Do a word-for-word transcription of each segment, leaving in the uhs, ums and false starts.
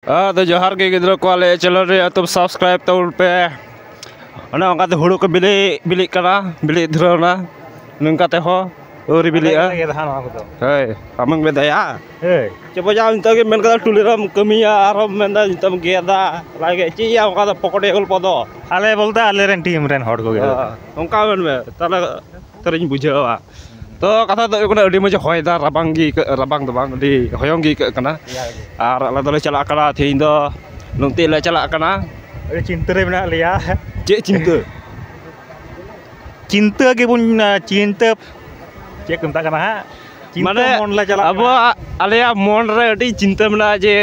ᱟᱫᱚ ᱡᱚᱦᱟᱨ ᱜᱮ ᱜᱤᱫᱽᱨᱟᱹ ᱠᱚ, ᱟᱞᱮ ᱪᱮᱱᱮᱞ ᱨᱮ ᱮᱛᱚᱢ ᱥᱟᱵᱥᱠᱨᱟᱭᱤᱵ ᱛᱟᱵᱚᱱ ᱯᱮ᱾ ᱚᱱᱮ ᱚᱱᱠᱟᱛᱮ ᱦᱩᱲᱩ ᱠᱚ ᱵᱤᱞᱤ ᱵᱤᱞᱤᱜ ᱠᱟᱱᱟ, ᱵᱤᱞᱤ ᱫᱷᱩᱨᱟᱹᱣ ᱮᱱᱟ᱾ ᱱᱚᱝᱠᱟ ᱛᱮᱦᱚᱸ ᱟᱹᱣᱨᱤ ᱵᱤᱞᱤᱜᱼᱟ᱾ ᱦᱳᱭ, ᱟᱢᱮᱢ ᱢᱮᱫᱟᱭᱟ᱾ ᱪᱮ ᱵᱚᱭᱦᱟ, ᱱᱤᱛᱚᱜ ᱜᱮ ᱢᱮᱱ ᱠᱟᱫᱟ ᱴᱩᱞᱤ ᱨᱮᱢ ᱠᱟᱹᱢᱤᱭᱟ, ᱟᱨᱦᱚᱸ ᱢᱮᱱᱫᱟ ᱱᱤᱛᱚᱜ ᱮᱢ ᱜᱮᱫᱟ᱾ ᱚᱱᱟ ᱜᱮ ᱪᱮᱫ ᱭᱟ, ᱚᱱᱠᱟ ᱫᱚ ᱯᱚᱠᱚᱴᱮ ᱜᱚᱞᱯᱚ ᱫᱚ᱾ ᱟᱞᱮ ᱵᱚᱞᱛᱮ ᱟᱞᱮ ᱨᱮᱱ ᱴᱤᱢ ᱨᱮᱱ ᱦᱚᱲ ᱠᱚᱜᱮ᱾ ᱦᱮᱸ, ᱚᱱᱠᱟ ᱢᱮᱱ ᱢᱮ, ᱛᱟᱦᱞᱮ ᱛᱚᱨᱮᱧ ᱵᱩᱡᱷᱟᱹᱣᱟ᱾ ᱛᱚ, ᱠᱟᱛᱷᱟ ᱫᱚ ᱦᱩᱭᱩᱜ ᱠᱟᱱᱟ, ᱟᱹᱰᱤ ᱢᱚᱡᱽ ᱦᱚᱭ ᱫᱟ, ᱨᱟᱵᱟᱝ ᱜᱮ ᱟᱹᱭᱠᱟᱹᱜ, ᱨᱟᱵᱟᱝ ᱫᱚ ᱵᱟᱝ, ᱟᱹᱰᱤ ᱦᱚᱭᱚᱝ ᱜᱮ ᱟᱹᱭᱠᱟᱹᱜ ᱠᱟᱱᱟ᱾ ᱟᱨ ᱟᱞᱮ ᱫᱚᱞᱮ ᱪᱟᱞᱟᱜ ᱠᱟᱱᱟ ᱛᱮᱦᱮᱧ ᱫᱚ, ᱞᱩᱢᱛᱤ ᱞᱮ ᱪᱟᱞᱟᱜ ᱠᱟᱱᱟ᱾ ᱟᱹᱰᱤ ᱪᱤᱱᱛᱟᱹ ᱨᱮ ᱢᱮᱱᱟᱜ ᱞᱮᱭᱟ᱾ ᱪᱮᱫ ᱪᱤᱱᱛᱟᱹ? ᱪᱤᱱᱛᱟᱹ ᱜᱮᱵᱚᱱ, ᱪᱤᱱᱛᱟᱹ, ᱪᱮᱫ ᱠᱚ ᱢᱮᱛᱟᱜ ᱠᱟᱱᱟ ᱦᱟᱸᱜ? ᱪᱤᱱᱛᱟᱹ ᱢᱟᱱᱮ ᱢᱚᱱ ᱞᱮ ᱪᱟᱞᱟᱜ ᱠᱟᱱᱟ᱾ ᱟᱵᱚᱣᱟᱜ, ᱟᱞᱮᱭᱟᱜ ᱢᱚᱱ ᱨᱮ ᱟᱹᱰᱤ ᱪᱤᱱᱛᱟᱹ ᱢᱮᱱᱟᱜᱼᱟ ᱡᱮ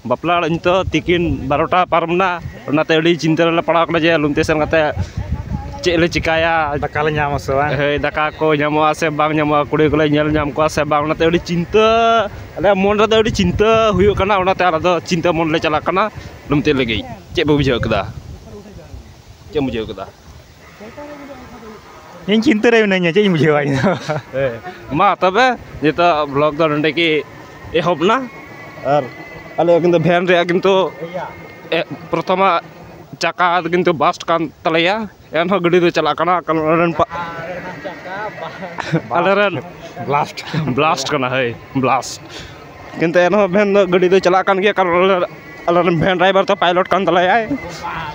ᱵᱟᱯᱞᱟ ᱚᱲᱟᱜ ᱱᱤᱛᱚᱜ ᱛᱤᱠᱤᱱ ᱵᱟᱨᱚᱴᱟ ᱯᱟᱨᱚᱢ ᱮᱱᱟ, ᱚᱱᱟᱛᱮ ᱟᱹᱰᱤ ᱪᱤᱱᱛᱟᱹ ᱨᱮᱞᱮ ᱯᱟᱲᱟᱣ ᱠᱟᱱᱟ ᱡᱮ ᱞᱩᱢᱛᱤ ᱥᱮᱱ ᱠᱟᱛᱮ ᱪᱮᱫ ᱞᱮ ᱪᱤᱠᱟᱭᱟ᱾ ᱫᱟᱠᱟ ᱞᱮ ᱧᱟᱢᱟ ᱥᱮ ᱵᱟᱝ? ᱦᱳᱭ, ᱫᱟᱠᱟ ᱠᱚ ᱧᱟᱢᱚᱜᱼᱟ ᱥᱮ ᱵᱟᱝ ᱧᱟᱢᱚᱜᱼᱟ, ᱠᱩᱲᱤ ᱠᱚᱞᱮ ᱧᱮᱞ ᱧᱟᱢ ᱠᱚᱣᱟ ᱥᱮ ᱵᱟᱝ, ᱚᱱᱟᱛᱮ ᱟᱹᱰᱤ ᱪᱤᱱᱛᱟᱹ, ᱟᱞᱮᱭᱟᱜ ᱢᱚᱱ ᱨᱮᱫᱚ ᱟᱹᱰᱤ ᱪᱤᱱᱛᱟᱹ ᱦᱩᱭᱩᱜ ᱠᱟᱱᱟ, ᱚᱱᱟᱛᱮ ᱟᱞᱮ ᱫᱚ ᱪᱤᱱᱛᱟᱹ ᱢᱚᱱ ᱞᱮ ᱪᱟᱞᱟᱜ ᱠᱟᱱᱟ ᱞᱩᱢᱛᱤ ᱞᱟᱹᱜᱤᱫ᱾ ᱪᱮᱫ ᱯᱮ ᱵᱩᱡᱷᱟᱹᱣ ᱠᱮᱫᱟ? ᱪᱮᱫ ᱮᱢ ᱵᱩᱡᱷᱟᱹᱣ ᱠᱮᱫᱟ? ᱤᱧ ᱪᱤᱱᱛᱟᱹ ᱨᱮ ᱢᱤᱱᱟᱹᱧᱟ, ᱪᱮᱫ ᱤᱧ ᱵᱩᱡᱷᱟᱹᱣᱟ ᱤᱧ ᱫᱚ? ᱦᱮᱸ, ᱢᱟ ᱛᱚᱵᱮ ᱱᱤᱛᱚᱜ ᱵᱞᱚᱜ ᱫᱚ ᱱᱚᱸᱰᱮ ᱜᱮ ᱮᱦᱚᱵ ᱱᱟ᱾ ᱟᱨ ᱟᱞᱮ ᱠᱤᱱᱛᱩ ᱵᱷᱮᱱ ᱨᱮᱭᱟᱜ ᱠᱤᱱᱛᱩ, ᱮ, ᱯᱨᱚᱛᱷᱚᱢᱟ ᱪᱟᱠᱟ ᱫᱚ ᱠᱤᱱᱛᱩ ᱵᱟᱥᱴ ᱠᱟᱱ ᱛᱟᱞᱮᱭᱟ, ᱮᱱᱦᱚᱸ ᱜᱟᱹᱰᱤ ᱫᱚ ᱪᱟᱞᱟᱜ ᱠᱟᱱᱟ, ᱠᱟᱨᱚᱱ ᱟᱞᱮ ᱨᱮᱱ ᱯᱟ-, ᱟᱞᱮ ᱨᱮᱱ ᱵᱞᱟᱥᱴ᱾ ᱵᱞᱟᱥᱴ ᱠᱟᱱᱟ, ᱦᱳᱭ, ᱵᱞᱟᱥᱴ᱾ ᱠᱤᱱᱛᱩ ᱮᱱᱦᱚᱸ ᱵᱷᱮᱱ ᱫᱚ, ᱜᱟᱹᱰᱤ ᱫᱚ ᱪᱟᱞᱟᱜ ᱠᱟᱱ ᱜᱮᱭᱟ, ᱠᱟᱨᱚᱱ ᱟᱞᱮ, ᱟᱞᱮ ᱨᱮᱱ ᱵᱷᱮᱱ ᱰᱨᱟᱭᱵᱷᱟᱨ ᱫᱚ ᱯᱟᱭᱞᱚᱴ ᱠᱟᱱ ᱛᱟᱞᱮᱭᱟᱭ᱾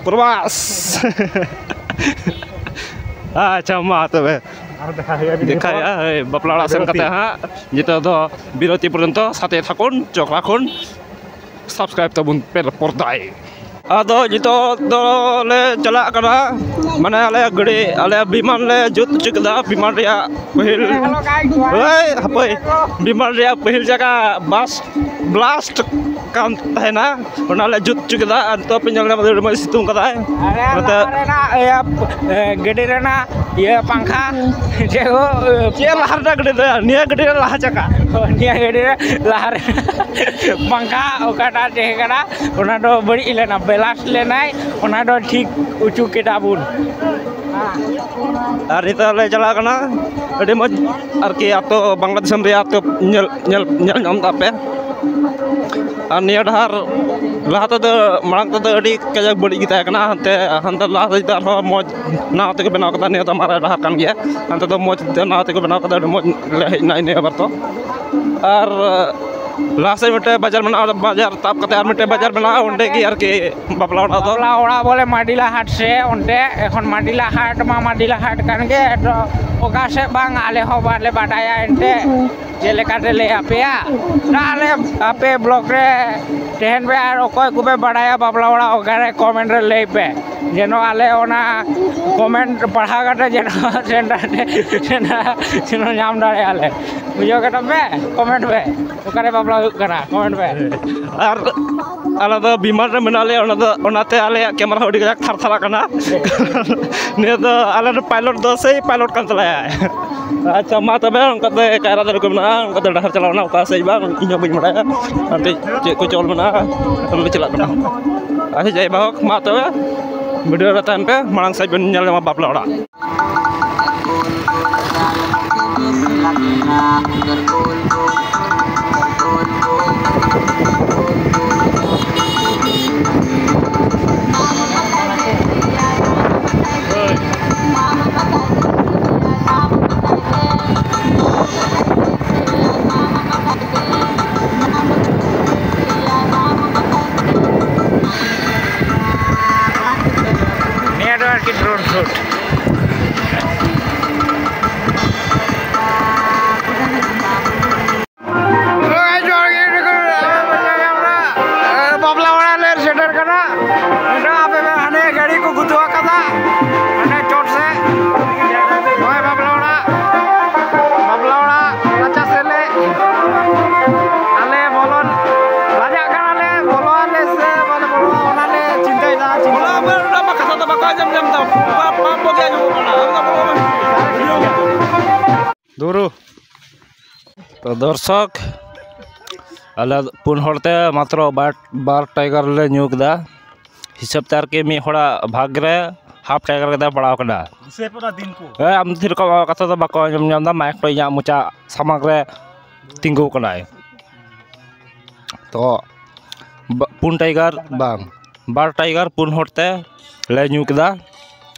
ᱯᱨᱚᱵᱷᱟᱥ᱾ ᱟᱪᱪᱷᱟ, ᱢᱟ ᱛᱚᱵᱮ᱾ ᱟᱨ ᱫᱮᱠᱷᱟ ᱦᱩᱭᱩᱜᱼᱟ ᱢᱤᱫ ᱫᱤᱱ ᱫᱮᱠᱷᱟ ᱯᱚᱨ᱾ ᱦᱩᱭᱩᱜᱼᱟ, ᱦᱳᱭ, ᱵᱟᱯᱞᱟ ᱚᱲᱟᱜ ᱥᱮᱱ ᱵᱤᱨᱚᱛᱤ᱾ ᱠᱟᱛᱮ ᱦᱟᱸᱜ, ᱱᱤᱛᱚᱜ ᱫᱚ ᱵᱤᱨᱚᱛᱤ ᱯᱚᱨᱡᱚᱱᱛᱚ ᱥᱟᱛᱮ ᱛᱷᱟᱠᱩᱱ, ᱪᱚᱠ ᱨᱟᱠᱷᱩᱱ, ᱥᱟᱵᱥᱠᱨᱟᱭᱤᱵ ᱛᱟᱵᱚᱱ ᱯᱮ ᱯᱚᱨᱫᱟᱭ᱾ ᱟᱫᱚ ᱱᱤᱛᱚᱜ ᱫᱚᱞᱮ ᱪᱟᱞᱟᱜ ᱠᱟᱱᱟ, ᱢᱟᱱᱮ ᱟᱞᱮᱭᱟᱜ ᱜᱟᱹᱰᱤ, ᱟᱞᱮᱭᱟᱜ ᱵᱤᱢᱟᱱ ᱞᱮ ᱡᱩᱛ ᱦᱚᱪᱚ ᱠᱮᱫᱟ, ᱵᱤᱢᱟᱱ ᱨᱮᱭᱟᱜ ᱯᱟᱹᱦᱤᱞ, ᱦᱳᱭ, ᱦᱟᱯᱳᱭ, ᱵᱤᱢᱟᱱ ᱨᱮᱭᱟᱜ ᱯᱟᱹᱦᱤᱞ ᱡᱟᱭᱜᱟ ᱵᱟᱥ ᱵᱞᱟᱥᱴ ᱠᱟᱱ ᱛᱟᱦᱮᱱᱟ, ᱚᱱᱟᱞᱮ ᱡᱩᱛ ᱦᱚᱪᱚ ᱠᱮᱫᱟ᱾ ᱟᱨ ᱱᱤᱛᱚᱜ ᱯᱮ ᱧᱮᱞ ᱧᱟᱢ ᱮᱫᱟ, ᱟᱹᱰᱤ ᱢᱚᱡᱽ ᱥᱤᱛᱩᱝ ᱠᱟᱫᱟᱭ᱾ ᱟᱨᱮ, ᱱᱚᱛᱮ ᱞᱟᱦᱟ ᱨᱮᱱᱟᱜ, ᱤᱭᱟᱹ, ᱮ, ᱜᱟᱹᱰᱤ ᱨᱮᱱᱟᱜ, ᱤᱭᱟᱹ, ᱯᱟᱝᱠᱷᱟ, ᱪᱮᱫ ᱦᱚᱸ, ᱪᱮᱫ ᱞᱟᱦᱟ ᱨᱮᱱᱟᱜ ᱜᱟᱹᱰᱤ ᱫᱚ? ᱱᱤᱭᱟᱹ ᱜᱟᱹᱰᱤ ᱨᱮ ᱞᱟᱦᱟ ᱪᱟᱠᱟ᱾ ᱱᱤᱭᱟᱹ ᱜᱟᱹᱰᱤ ᱨᱮ ᱞᱟᱦᱟ ᱨᱮ ᱯᱟᱝᱠᱷᱟ ᱚᱠᱟᱴᱟᱜ ᱛᱟᱦᱮᱸ ᱠᱟᱱᱟ, ᱚᱱᱟ ᱫᱚ ᱵᱟᱹᱲᱤᱡ ᱞᱮᱱᱟ, ᱵᱞᱟᱥᱴ ᱞᱮᱱᱟᱭ, ᱚᱱᱟ ᱫᱚ ᱴᱷᱤᱠ ᱦᱚᱪᱚ ᱠᱮᱫᱟ ᱵᱚᱱ᱾ ᱟᱨ ᱱᱤᱛᱚᱜ ᱞᱮ ᱪᱟᱞᱟᱜ ᱠᱟᱱᱟ, ᱟᱹᱰᱤ ᱢᱚᱡᱽ ᱟᱨᱠᱤ ᱟᱛᱳ, ᱵᱟᱝᱞᱟ ᱫᱤᱥᱚᱢ ᱨᱮᱭᱟᱜ ᱟᱛᱳ ᱧᱮᱞ, ᱧᱮᱞ, ᱧᱮᱞ ᱧᱟᱢ ᱫᱟᱯᱮ᱾ ᱟᱨ ᱱᱤᱭᱟᱹ ᱰᱟᱦᱟᱨ ᱞᱟᱦᱟ ᱛᱮᱫᱚ, ᱢᱟᱲᱟᱝ ᱛᱮᱫᱚ ᱟᱹᱰᱤ ᱠᱟᱡᱟᱠ ᱵᱟᱹᱲᱤᱡ ᱜᱮ ᱛᱟᱦᱮᱸ ᱠᱟᱱᱟ᱾ ᱦᱟᱱᱛᱮ, ᱦᱟᱱᱛᱮ ᱞᱟᱦᱟ ᱥᱮᱫ ᱫᱚ ᱟᱨᱦᱚᱸ ᱢᱚᱡᱽ ᱱᱟᱣᱟ ᱛᱮᱠᱚ ᱵᱮᱱᱟᱣ ᱠᱟᱫᱟ᱾ ᱱᱤᱭᱟᱹ ᱫᱚ ᱢᱟᱨᱮ ᱰᱟᱦᱟᱨ ᱠᱟᱱ ᱜᱮᱭᱟ᱾ ᱦᱟᱱᱛᱮ ᱫᱚ ᱢᱚᱡᱽ ᱛᱮ ᱱᱟᱣᱟ ᱛᱮᱠᱚ ᱵᱮᱱᱟᱣ ᱠᱟᱫᱟ, ᱟᱹᱰᱤ ᱢᱚᱡᱽ ᱞᱮ ᱦᱮᱡ ᱮᱱᱟ ᱤᱱᱟᱹ ᱵᱟᱨ ᱫᱚ᱾ ᱟᱨ ᱞᱟᱦᱟ ᱥᱮᱫ ᱢᱤᱫᱴᱮᱡ ᱵᱟᱡᱟᱨ ᱢᱮᱱᱟᱜᱼᱟ, ᱚᱱᱟ ᱵᱟᱡᱟᱨ ᱛᱟᱵ ᱠᱟᱛᱮ ᱟᱨ ᱢᱤᱫᱴᱮᱡ ᱵᱟᱡᱟᱨ ᱢᱮᱱᱟᱜᱼᱟ, ᱚᱸᱰᱮ ᱜᱮ ᱟᱨᱠᱤ ᱵᱟᱯᱞᱟ ᱚᱲᱟᱜ ᱫᱚ᱾ ᱵᱟᱯᱞᱟ ᱚᱲᱟᱜ ᱵᱚᱞᱮ ᱢᱟᱰᱤᱞᱟ ᱦᱟᱴ ᱥᱮ ᱚᱱᱛᱮ, ᱮᱠᱷᱚᱱ ᱢᱟᱰᱤᱞᱟ ᱦᱟᱴ ᱢᱟ ᱢᱟᱰᱤᱞᱟ ᱦᱟᱴ ᱠᱟᱱ ᱜᱮ, ᱟᱫᱚ ᱚᱠᱟ ᱥᱮᱫ ᱵᱟᱝ ᱟᱞᱮ ᱦᱚᱸ ᱵᱟᱞᱮ ᱵᱟᱰᱟᱭᱟ ᱮᱱᱛᱮ᱾ ᱪᱮᱫ ᱞᱮᱠᱟᱛᱮ ᱞᱟᱹᱭ ᱟᱯᱮᱭᱟ? ᱛᱟᱦᱞᱮ ᱟᱯᱮ ᱵᱞᱚᱠ ᱨᱮ ᱛᱟᱦᱮᱱ ᱯᱮ, ᱟᱨ ᱚᱠᱚᱭ ᱠᱚᱯᱮ ᱵᱟᱲᱟᱭᱟ ᱵᱟᱯᱞᱟ ᱚᱲᱟᱜ ᱚᱠᱟᱨᱮ, ᱠᱚᱢᱮᱱᱴ ᱨᱮ ᱞᱟᱹᱭ ᱯᱮ, ᱡᱮᱱᱚ ᱟᱞᱮ ᱚᱱᱟ ᱠᱚᱢᱮᱱᱴ ᱯᱟᱲᱦᱟᱣ ᱠᱟᱛᱮ ᱡᱮᱱᱚ ᱥᱮᱱᱴᱟᱨ ᱨᱮ, ᱥᱮᱱᱴᱟᱨ ᱡᱮᱱᱚ ᱧᱟᱢ ᱫᱟᱲᱮᱭᱟᱜᱼᱟ ᱞᱮ᱾ ᱵᱩᱡᱷᱟᱹᱣ ᱠᱮᱫᱟ ᱯᱮ? ᱠᱚᱢᱮᱱᱴ ᱯᱮ, ᱚᱠᱟᱨᱮ ᱵᱟᱯᱞᱟ ᱦᱩᱭᱩᱜ ᱠᱟᱱᱟ, ᱠᱚᱢᱮᱱᱴ ᱯᱮ᱾ ᱟᱨ ᱟᱞᱮ ᱫᱚ ᱵᱤᱢᱟᱱ ᱨᱮ ᱢᱮᱱᱟᱜ ᱞᱮᱭᱟ, ᱚᱱᱟ ᱫᱚ, ᱚᱱᱟᱛᱮ ᱟᱞᱮᱭᱟᱜ ᱠᱮᱢᱮᱨᱟ ᱦᱚᱸ ᱟᱹᱰᱤ ᱠᱟᱡᱟᱠ ᱛᱷᱟᱨ ᱛᱷᱟᱨᱟᱜ ᱠᱟᱱᱟ᱾ ᱱᱤᱭᱟᱹ ᱫᱚ ᱟᱞᱮ ᱫᱚ ᱯᱟᱭᱞᱚᱴ ᱫᱚ ᱥᱮᱭ ᱯᱟᱭᱞᱚᱴ ᱠᱟᱱ ᱛᱟᱞᱮᱭᱟᱭ᱾ ᱟᱪᱪᱷᱟ, ᱢᱟ ᱛᱚᱵᱮ, ᱚᱱᱠᱟᱛᱮ ᱠᱟᱭᱨᱟ ᱫᱟᱨᱮ ᱠᱚ ᱢᱮᱱᱟᱜᱼᱟ, ᱚᱱᱠᱟᱛᱮ ᱰᱟᱦᱟᱨ ᱪᱟᱞᱟᱣ ᱨᱮᱱᱟᱜ ᱚᱠᱟ ᱥᱮᱫ ᱵᱟᱝ, ᱤᱧ ᱦᱚᱸ ᱵᱟᱹᱧ ᱵᱟᱲᱟᱭᱟ᱾ ᱦᱟᱱᱛᱮ ᱪᱮᱫ ᱠᱚ ᱪᱚᱞ ᱢᱮᱱᱟᱜᱼᱟ, ᱚᱱᱛᱮ ᱞᱮ ᱪᱟᱞᱟᱜ ᱠᱟᱱᱟ᱾ ᱟᱪᱪᱷᱟ, ᱡᱟᱭ ᱦᱳᱠ, ᱢᱟ ᱛᱚᱵᱮ, ᱵᱷᱤᱰᱤᱭᱳ ᱨᱮ ᱛᱟᱦᱮᱱ ᱯᱮ, ᱢᱟᱲᱟᱝ ᱥᱮᱫ ᱵᱮᱱ ᱧᱮᱞ ᱧᱟᱢᱟ ᱵᱟᱯᱞᱟ ᱚᱲᱟᱜ᱾ ᱱᱤᱭᱟᱹ ᱫᱚ ᱟᱨᱠᱤ ᱰᱨᱳᱱ ᱥᱩᱴ᱾ ᱵᱟᱯᱞᱟ ᱚᱲᱟᱜ ᱞᱮ ᱥᱮᱴᱮᱨ ᱠᱟᱱᱟ᱾ ᱱᱤᱛᱚᱜ ᱟᱯᱮ ᱯᱮ ᱦᱟᱱᱮ ᱜᱟᱹᱰᱤ ᱠᱚ ᱜᱩᱛᱩ ᱟᱠᱟᱫᱟ, ᱦᱟᱱᱮ ᱪᱚᱴ ᱥᱮᱫ᱾ ᱱᱚᱜᱼᱚᱭ ᱵᱟᱯᱞᱟ ᱚᱲᱟᱜ, ᱵᱟᱯᱞᱟ ᱚᱲᱟᱜ ᱨᱟᱪᱟ ᱥᱮᱫ ᱞᱮ ᱟᱞᱮ ᱵᱚᱞᱚᱱ ᱞᱟᱡᱟᱜ ᱠᱟᱱᱟᱞᱮ, ᱵᱚᱞᱚ ᱟᱞᱮ ᱥᱮ ᱵᱟᱞᱮ ᱵᱚᱞᱚᱜᱼᱟ, ᱚᱱᱟᱞᱮ ᱪᱤᱱᱛᱟᱹᱭᱮᱫᱟ, ᱪᱤᱱᱛᱟᱹ᱾ ᱵᱚᱞᱚ ᱟᱯᱮ ᱚᱱᱟ ᱢᱟ ᱠᱟᱛᱷᱟ ᱫᱚ ᱵᱟᱠᱚ ᱟᱸᱡᱚᱢ ᱧᱟᱢ ᱮᱫᱟ, ᱯᱟᱯ, ᱯᱟᱯ ᱵᱚᱜᱮ ᱟᱸᱡᱚᱢᱚᱜ ᱠᱟᱱᱟ, ᱟᱫᱚ ᱵᱚᱞᱚ ᱢᱮ᱾ ᱫᱩᱨᱩ᱾ ᱛᱚ ᱫᱚᱨᱥᱚᱠ, ᱟᱞᱮ ᱯᱩᱱ ᱦᱚᱲ ᱛᱮ ᱢᱟᱛᱨᱚ ᱵᱟᱨ, ᱵᱟᱨ ᱴᱟᱭᱜᱟᱨ ᱞᱮ ᱧᱩ ᱠᱮᱫᱟ᱾ ᱦᱤᱥᱟᱹᱵ ᱛᱮ ᱟᱨᱠᱤ ᱢᱤᱫ ᱦᱚᱲᱟᱜ ᱵᱷᱟᱜᱽ ᱨᱮ ᱦᱟᱯ ᱴᱟᱭᱜᱟᱨ ᱠᱟᱛᱮ ᱯᱟᱲᱟᱣ ᱠᱟᱱᱟ᱾ ᱦᱤᱥᱟᱹᱵ ᱚᱱᱟ ᱫᱤᱱ ᱠᱚ᱾ ᱦᱮᱸ, ᱟᱢ ᱥᱮᱨᱚᱠᱚᱢ ᱠᱟᱛᱷᱟ ᱫᱚ ᱵᱟᱠᱚ ᱟᱸᱡᱚᱢ ᱧᱟᱢ ᱮᱫᱟ, ᱢᱟᱭᱤᱠ ᱫᱚ ᱤᱧᱟᱹᱜ ᱢᱚᱪᱟ ᱥᱟᱢᱟᱝ ᱨᱮ ᱛᱤᱸᱜᱩ ᱠᱟᱱᱟᱭ᱾ ᱛᱚ ᱯᱩᱱ ᱴᱟᱭᱜᱟᱨ ᱵᱟᱝ, ᱵᱟᱨ ᱴᱟᱭᱜᱟᱨ ᱯᱩᱱ ᱦᱚᱲ ᱛᱮ ᱞᱮ ᱧᱩ ᱠᱮᱫᱟ᱾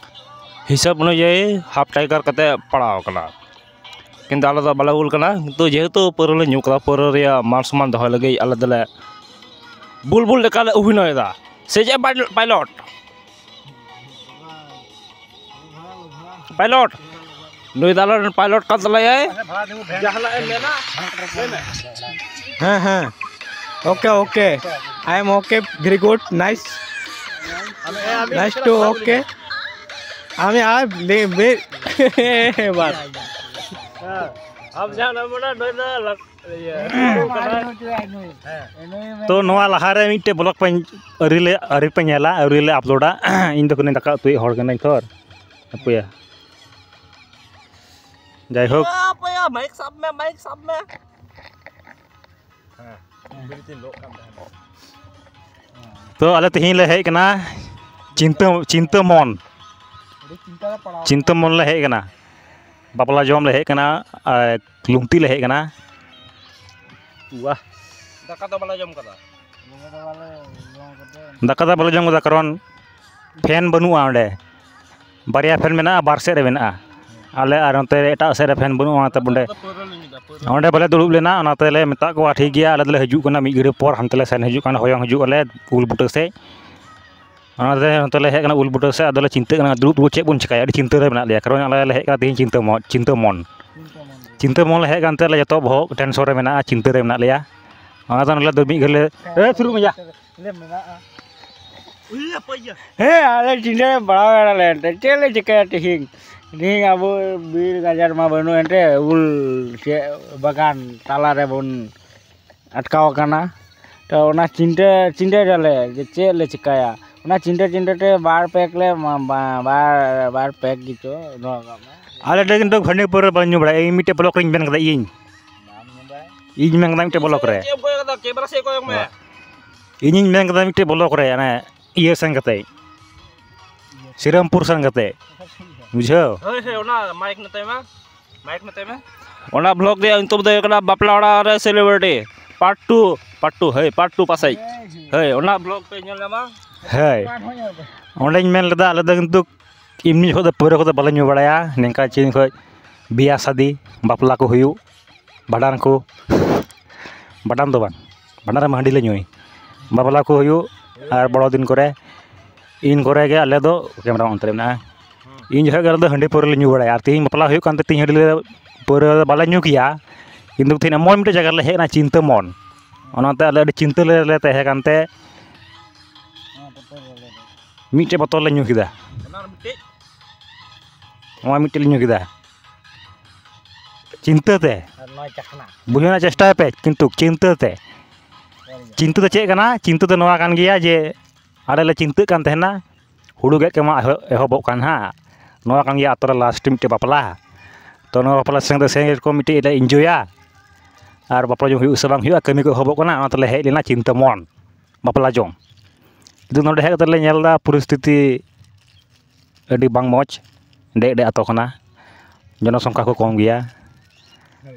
ᱦᱤᱥᱟᱹᱵ ᱚᱱᱩᱡᱟᱭᱤ ᱦᱟᱯ ᱴᱟᱭᱜᱟᱨ ᱠᱟᱛᱮ ᱯᱟᱲᱟᱣ ᱟᱠᱟᱱᱟ᱾ ᱠᱤᱱᱛᱩ ᱟᱞᱮ ᱫᱚ ᱵᱟᱞᱮ ᱵᱩᱞ ᱠᱟᱱᱟ, ᱠᱤᱱᱛᱩ ᱡᱮᱦᱮᱛᱩ ᱯᱟᱹᱣᱨᱟᱹ ᱞᱮ ᱧᱩ ᱠᱟᱫᱟ, ᱯᱟᱹᱣᱨᱟᱹ ᱨᱮᱭᱟᱜ ᱢᱟᱱ ᱥᱚᱢᱢᱟᱱ ᱫᱚᱦᱚᱭ ᱞᱟᱹᱜᱤᱫ ᱟᱞᱮ ᱫᱚᱞᱮ ᱵᱩᱞ ᱵᱩᱞ ᱞᱮᱠᱟᱞᱮ ᱚᱵᱷᱤᱱᱚᱭᱮᱫᱟ᱾ ᱥᱮ ᱪᱮᱫ ᱯᱟᱭᱞᱚᱴ? ᱯᱟᱭᱞᱚᱴ, ᱱᱩᱭ ᱫᱚ ᱟᱞᱮ ᱨᱮᱱ ᱯᱟᱭᱞᱚᱴ ᱠᱟᱱ ᱛᱟᱞᱮᱭᱟᱭ᱾ ᱡᱟᱦᱟᱱᱟᱜ ᱮᱢ ᱢᱮᱱᱟ? ᱦᱮᱸ, ᱦᱮᱸ᱾ Okay, okay. I am okay. Very good. Nice. Nice to okay. আমি আর বে- বে- বাস। ᱟᱢ ᱡᱟᱦᱟᱱᱟᱜ ᱢᱮᱱᱟ, ᱱᱩᱭ ᱫᱚ ᱞᱟᱹᱴᱩ ᱤᱭᱟᱹ, ᱞᱟᱹᱴᱩ ᱠᱟᱱᱟᱭ᱾ ᱛᱚ ᱱᱚᱣᱟ ᱞᱟᱦᱟᱨᱮ ᱢᱤᱫᱴᱮᱡ ᱵᱞᱚᱜ ᱯᱮ ᱟᱹᱣᱨᱤ ᱞᱮ ᱟᱹᱣᱨᱤ ᱯᱮ ᱧᱮᱞᱟ, ᱟᱹᱣᱨᱤ ᱞᱮ ᱟᱯᱞᱳᱰᱟ᱾ ᱤᱧ ᱫᱚ ᱠᱟᱹᱱᱟᱹᱧ ᱫᱟᱠᱟ ᱩᱛᱩᱭᱤᱡ ᱦᱚᱲ ᱠᱟᱹᱱᱟᱹᱧ ᱛᱷᱚᱨ᱾ ᱦᱟᱯᱳᱭᱟ᱾ ᱡᱟᱭᱦᱳᱠ᱾ ᱦᱟᱯᱳᱭᱟ, ᱢᱟᱭᱤᱠ ᱥᱟᱵ ᱢᱮ, ᱢᱟᱭᱤᱠ ᱥᱟᱵ ᱢᱮ᱾ ᱛᱚ ᱟᱞᱮ ᱛᱮᱦᱮᱧ ᱞᱮ ᱦᱮᱡ ᱠᱟᱱᱟ ᱪᱤᱱᱛᱟᱹ ᱪᱤᱱᱛᱟᱹ ᱢᱚᱱ᱾ ᱪᱤᱱᱛᱟᱹ ᱢᱚᱱ ᱞᱮ ᱦᱮᱡ ᱠᱟᱱᱟ, ᱵᱟᱯᱞᱟ ᱡᱚᱢ ᱞᱮ ᱦᱮᱡ ᱠᱟᱱᱟ, ᱟᱨ ᱞᱩᱝᱛᱤ ᱞᱮ ᱦᱮᱡ ᱠᱟᱱᱟ᱾ ᱣᱟᱦ᱾ ᱫᱟᱠᱟ ᱫᱚ ᱵᱟᱞᱮ ᱡᱚᱢ ᱠᱟᱫᱟ᱾ ᱫᱟᱠᱟ ᱫᱚ ᱵᱟᱞᱮ ᱡᱚᱢ ᱠᱟᱫᱟ, ᱠᱟᱨᱚᱱ ᱯᱷᱮᱱ ᱵᱟᱹᱱᱩᱜᱼᱟ ᱚᱸᱰᱮ᱾ ᱵᱟᱨᱭᱟ ᱯᱷᱮᱱ ᱢᱮᱱᱟᱜᱼᱟ, ᱵᱟᱨ ᱥᱮᱫ ᱨᱮ ᱢᱮᱱᱟᱜᱼᱟ᱾ ᱟᱞᱮ ᱟᱨ ᱚᱱᱛᱮ ᱨᱮ ᱮᱴᱟᱜ ᱥᱮᱫ ᱨᱮ ᱯᱷᱮᱱ ᱵᱟᱹᱱᱩᱜᱼᱟ, ᱚᱱᱟᱛᱮ ᱚᱸᱰᱮ, ᱚᱸᱰᱮ ᱵᱟᱞᱮ ᱫᱩᱲᱩᱵ ᱞᱮᱱᱟ᱾ ᱚᱱᱟᱛᱮ ᱞᱮ ᱢᱮᱛᱟᱜ ᱠᱚᱣᱟ, "ᱴᱷᱤᱠ ᱜᱮᱭᱟ, ᱟᱞᱮ ᱫᱚᱞᱮ ᱦᱤᱡᱩᱜ ᱠᱟᱱᱟ, ᱢᱤᱫ ᱜᱷᱟᱹᱲᱤ ᱯᱚᱨ ᱦᱟᱱᱛᱮ ᱞᱮ ᱥᱮᱱ ᱦᱤᱡᱩᱜ ᱠᱟᱱᱟ, ᱦᱚᱭᱚᱝ ᱦᱤᱡᱩᱜ ᱟᱞᱮ ᱩᱞ ᱵᱩᱴᱟᱹ ᱥᱮᱫ᱾" ᱚᱱᱟᱛᱮ ᱱᱚᱛᱮ ᱞᱮ ᱦᱮᱡ ᱠᱟᱱᱟ ᱩᱞ ᱵᱩᱴᱟᱹ ᱥᱮᱫ᱾ ᱟᱫᱚᱞᱮ ᱪᱤᱱᱛᱟᱹᱜ ᱠᱟᱱᱟ, ᱫᱩᱲᱩᱵ ᱫᱩᱲᱩᱵ ᱪᱮᱫ ᱵᱚᱱ ᱪᱤᱠᱟᱹᱭᱟ? ᱟᱹᱰᱤ ᱪᱤᱱᱛᱟᱹ ᱨᱮ ᱢᱮᱱᱟᱜ ᱞᱮᱭᱟ, ᱠᱟᱨᱚᱱ ᱟᱞᱮ ᱞᱮ ᱦᱮᱡ ᱠᱟᱱᱟ ᱛᱮᱦᱮᱧ ᱪᱤᱱᱛᱟᱹ ᱢᱚ-, ᱪᱤᱱᱛᱟᱹ ᱢᱚᱱ᱾ ᱪᱤᱱᱛᱟᱹ ᱢᱚᱱ ᱞᱮ ᱦᱮᱡ ᱠᱟᱱᱛᱮ ᱟᱞᱮ ᱡᱚᱛᱚ ᱵᱚᱦᱚᱜ ᱴᱮᱱᱥᱚᱱ ᱨᱮ ᱢᱮᱱᱟᱜᱼᱟ, ᱪᱤᱱᱛᱟᱹ ᱨᱮ ᱢᱮᱱᱟᱜ ᱞᱮᱭᱟ᱾ ᱚᱱᱟᱛᱮ ᱱᱚᱰᱮ ᱫᱚ ᱢᱤᱫ ᱜᱷᱟᱹᱲᱤ ᱞᱮ, ᱮ, ᱥᱩᱨᱩᱜ ᱢᱮ ᱭᱟ᱾ ᱞᱮ ᱢᱮᱱᱟᱜᱼᱟ᱾ ᱦᱮᱸ, ᱟᱞᱮ ᱪᱤᱱᱛᱟᱹ ᱵᱟᱲᱟ ᱠᱟᱱᱟᱞᱮ ᱮᱱᱛᱮ, ᱪᱮᱫ ᱞᱮ ᱪᱤᱠᱟᱹᱭᱟ ᱛᱤᱦᱤᱧ? ᱛᱤᱦᱤᱧ ᱟᱵᱚ ᱵᱤᱨ ᱜᱟᱡᱟᱲ ᱢᱟ ᱵᱟᱹᱱᱩᱜ ᱮᱱᱛᱮ, ᱩᱞ ᱪᱮᱫ ᱵᱟᱜᱟᱱ ᱛᱟᱞᱟ ᱨᱮᱵᱚᱱ ᱟᱴᱠᱟᱣ ᱟᱠᱟᱱᱟ᱾ ᱛᱚ, ᱚᱱᱟ ᱪᱤᱱᱛᱟᱹ, ᱪᱤᱱᱛᱟᱹᱭ ᱫᱟᱞᱮ ᱡᱮ ᱪᱮᱫ ᱞᱮ ᱪᱤᱠᱟᱹᱭᱟ᱾ ᱚᱱᱟ ᱪᱤᱱᱛᱟᱹ, ᱪᱤᱱᱛᱟᱹ ᱛᱮ ᱵᱟᱨ ᱯᱮᱠ ᱞᱮ ᱢᱟ-, ᱵᱟ-, ᱵᱟᱨ, ᱵᱟᱨ ᱯᱮᱠ ᱜᱮᱪᱚ ᱫᱚᱦᱚ ᱠᱟᱜ ᱢᱮ᱾ ᱟᱞᱮ ᱫᱚ ᱠᱤᱱᱛᱩ ᱦᱟᱺᱰᱤ ᱯᱟᱹᱣᱨᱟᱹ ᱵᱟᱞᱮ ᱧᱩ ᱵᱟᱲᱟᱭᱟ᱾ ᱤᱧ ᱢᱤᱫᱴᱮᱡ ᱵᱞᱚᱠ ᱨᱤᱧ ᱢᱮᱱ ᱠᱟᱫᱟ, ᱤᱧ᱾ ᱵᱟᱢ ᱧᱩ ᱵᱟᱲᱟᱭᱟ? ᱤᱧ ᱢᱮᱱ ᱠᱟᱫᱟ ᱢᱤᱫᱴᱮᱡ ᱵᱞᱚᱠ ᱨᱮ᱾ ᱪᱮᱫ ᱮᱢ ᱠᱚᱭᱚᱜ ᱠᱟᱫᱟ? ᱠᱮᱢᱮᱨᱟ ᱥᱮᱫ ᱠᱚᱭᱚᱜ ᱢᱮ᱾ ᱵᱟ᱾ ᱤᱧᱤᱧ ᱢᱮᱱ ᱠᱟᱫᱟ ᱢᱤᱫᱴᱮᱡ ᱵᱞᱚᱠ ᱨᱮ, ᱚᱱᱮ ᱤᱭᱟᱹ ᱥᱮᱱ ᱠᱟᱛᱮ, ᱥᱤᱨᱟᱢᱯᱩᱨ ᱥᱮᱱ ᱠᱟᱛᱮ, ᱵᱩᱡᱷᱟᱹᱣ? ᱦᱳᱭ, ᱦᱳᱭ, ᱚᱱᱟ ᱢᱟᱭᱤᱠ ᱢᱮᱛᱟᱭ ᱢᱮ, ᱢᱟᱭᱤᱠ ᱢᱮᱛᱟᱭ ᱢᱮ᱾ ᱚᱱᱟ ᱵᱞᱚᱜ ᱨᱮᱭᱟᱜ ᱧᱩᱛᱩᱢ ᱫᱚ ᱦᱩᱭᱩᱜ ᱠᱟᱱᱟ ᱵᱟᱯᱞᱟ ᱚᱲᱟᱜ ᱨᱮ celebrity. Part two, part two, ᱦᱳᱭ, ᱯᱟᱨᱴ ᱴᱩ ᱯᱟᱥᱮᱡ᱾ ᱦᱳᱭ, ᱚᱱᱟ ᱵᱞᱚᱜ ᱯᱮ ᱧᱮᱞ ᱧᱟᱢᱟ᱾ ᱦᱳᱭ, ᱚᱸᱰᱮᱧ ᱢᱮᱱ ᱞᱮᱫᱟ, ᱟᱞᱮ ᱫᱚ ᱠᱤᱱᱛᱩ ᱮᱢᱱᱤ ᱡᱚᱠᱷᱚᱱ ᱫᱚ ᱯᱟᱹᱣᱨᱟᱹ ᱠᱚᱫᱚ ᱵᱟᱞᱮ ᱧᱩ ᱵᱟᱲᱟᱭᱟ, ᱱᱤᱝᱠᱟ ᱪᱮᱫ ᱠᱷᱚᱱ ᱵᱤᱭᱟ ᱥᱟᱫᱤ, ᱵᱟᱯᱞᱟ ᱠᱚ ᱦᱩᱭᱩᱜ, ᱵᱷᱟᱸᱰᱟᱱ ᱠᱚ, ᱵᱷᱟᱸᱰᱟᱱ ᱫᱚ ᱵᱟᱝ, ᱵᱷᱟᱸᱰᱟᱱ ᱨᱮᱢᱟ ᱦᱟᱺᱰᱤ ᱞᱮ ᱧᱩᱭ, ᱵᱟᱯᱞᱟ ᱠᱚ ᱦᱩᱭᱩᱜ ᱟᱨ ᱵᱚᱲᱚ ᱫᱤᱱ ᱠᱚᱨᱮ, ᱤᱱ ᱠᱚᱨᱮ ᱜᱮ ᱟᱞᱮ ᱫᱚ ᱠᱮᱢᱮᱨᱟ ᱚᱱᱛᱮ ᱨᱮ ᱢᱮᱱᱟᱜᱼᱟ᱾ ᱤᱱ ᱡᱚᱠᱷᱚᱱ ᱜᱮ ᱟᱞᱮ ᱫᱚ ᱦᱟᱺᱰᱤ ᱯᱟᱹᱣᱨᱟᱹ ᱞᱮ ᱧᱩ ᱵᱟᱲᱟᱭᱟ, ᱟᱨ ᱛᱮᱦᱮᱧ ᱵᱟᱯᱞᱟ ᱦᱩᱭᱩᱜ ᱠᱟᱱᱛᱮ ᱛᱮᱦᱮᱧ ᱦᱟᱺᱰᱤ ᱞᱮ, ᱯᱟᱹᱣᱨᱟᱹ ᱫᱚ ᱵᱟᱞᱮ ᱧᱩ ᱠᱮᱭᱟ, ᱠᱤᱱᱛᱩ ᱛᱮᱦᱮᱧ ᱮᱢᱚᱱ ᱢᱤᱫᱴᱮᱡ ᱡᱟᱭᱜᱟ ᱨᱮᱞᱮ ᱦᱮᱡ ᱮᱱᱟ, ᱪᱤᱱᱛᱟᱹ ᱢᱚᱱ, ᱚᱱᱟᱛᱮ ᱟᱞᱮ ᱟᱹᱰᱤ ᱪᱤᱱᱛᱟᱹ ᱞᱮ ᱞᱮ ᱛᱟᱦᱮᱸ ᱠᱟᱱᱛᱮ ᱢᱤᱫᱴᱮᱡ ᱵᱚᱛᱚᱞ ᱞᱮ ᱧᱩ ᱠᱮᱫᱟ᱾ ᱱᱚᱣᱟ ᱢᱤᱫᱴᱮᱡ ᱞᱮ ᱧᱩ ᱠᱮᱫᱟ᱾ ᱪᱤᱱᱛᱟᱹ ᱛᱮ᱾ ᱟᱨ ᱱᱚᱣᱟ ᱪᱟᱠᱷᱱᱟ᱾ ᱵᱩᱡᱷᱟᱹᱣ ᱨᱮᱱᱟᱜ ᱪᱮᱥᱴᱟᱭ ᱯᱮ, ᱠᱤᱱᱛᱩ ᱪᱤᱱᱛᱟᱹ ᱛᱮ᱾ ᱪᱤᱱᱛᱟᱹ ᱫᱚ ᱪᱮᱫ ᱠᱟᱱᱟ? ᱪᱤᱱᱛᱟᱹ ᱫᱚ ᱱᱚᱣᱟ ᱠᱟᱱ ᱜᱮᱭᱟ ᱡᱮ ᱟᱞᱮ ᱞᱮ ᱪᱤᱱᱛᱟᱹᱜ ᱠᱟᱱ ᱛᱟᱦᱮᱱᱟ, ᱦᱩᱲᱩ ᱜᱮᱫ ᱠᱚᱢᱟ ᱮᱦᱚᱵ, ᱮᱦᱚᱵᱚᱜ ᱠᱟᱱ ᱦᱟᱸᱜ᱾ ᱱᱚᱣᱟ ᱠᱟᱱ ᱜᱮᱭᱟ ᱟᱛᱳ ᱨᱮ ᱞᱟᱥᱴ ᱢᱤᱫᱴᱮᱡ ᱵᱟᱯᱞᱟ᱾ ᱛᱚ, ᱱᱚᱣᱟ ᱵᱟᱯᱞᱟ ᱥᱮᱱ ᱫᱚ ᱥᱮᱱ ᱠᱚ ᱢᱤᱫᱴᱮᱡ ᱞᱮ ᱤᱱᱡᱚᱭᱟ᱾ ᱟᱨ ᱵᱟᱯᱞᱟ ᱡᱚᱢ ᱦᱩᱭᱩᱜ ᱥᱮ ᱵᱟᱝ ᱦᱩᱭᱩᱜᱼᱟ, ᱠᱟᱹᱢᱤ ᱠᱚ ᱮᱦᱚᱵᱚᱜ ᱠᱟᱱᱟ, ᱚᱱᱟ ᱛᱮᱞᱮ ᱦᱮᱡ ᱞᱮᱱᱟ ᱪᱤᱱᱛᱟᱹ ᱢᱚᱱ ᱵᱟᱯᱞᱟ ᱡᱚᱢ᱾ ᱠᱤᱱᱛᱩ ᱱᱚᱰᱮ ᱦᱮᱡ ᱠᱟᱛᱮ ᱞᱮ ᱧᱮᱞ ᱮᱫᱟ ᱯᱚᱨᱤᱥᱛᱷᱤᱛᱤ ᱟᱹᱰᱤ ᱵᱟᱝ ᱢᱚᱡᱽ, ᱰᱮᱡ ᱰᱮᱡ ᱟᱛᱳ ᱠᱟᱱᱟ, ᱡᱚᱱᱚᱥᱚᱝᱠᱷᱟ ᱠᱚ ᱠᱚᱢ ᱜᱮᱭᱟ᱾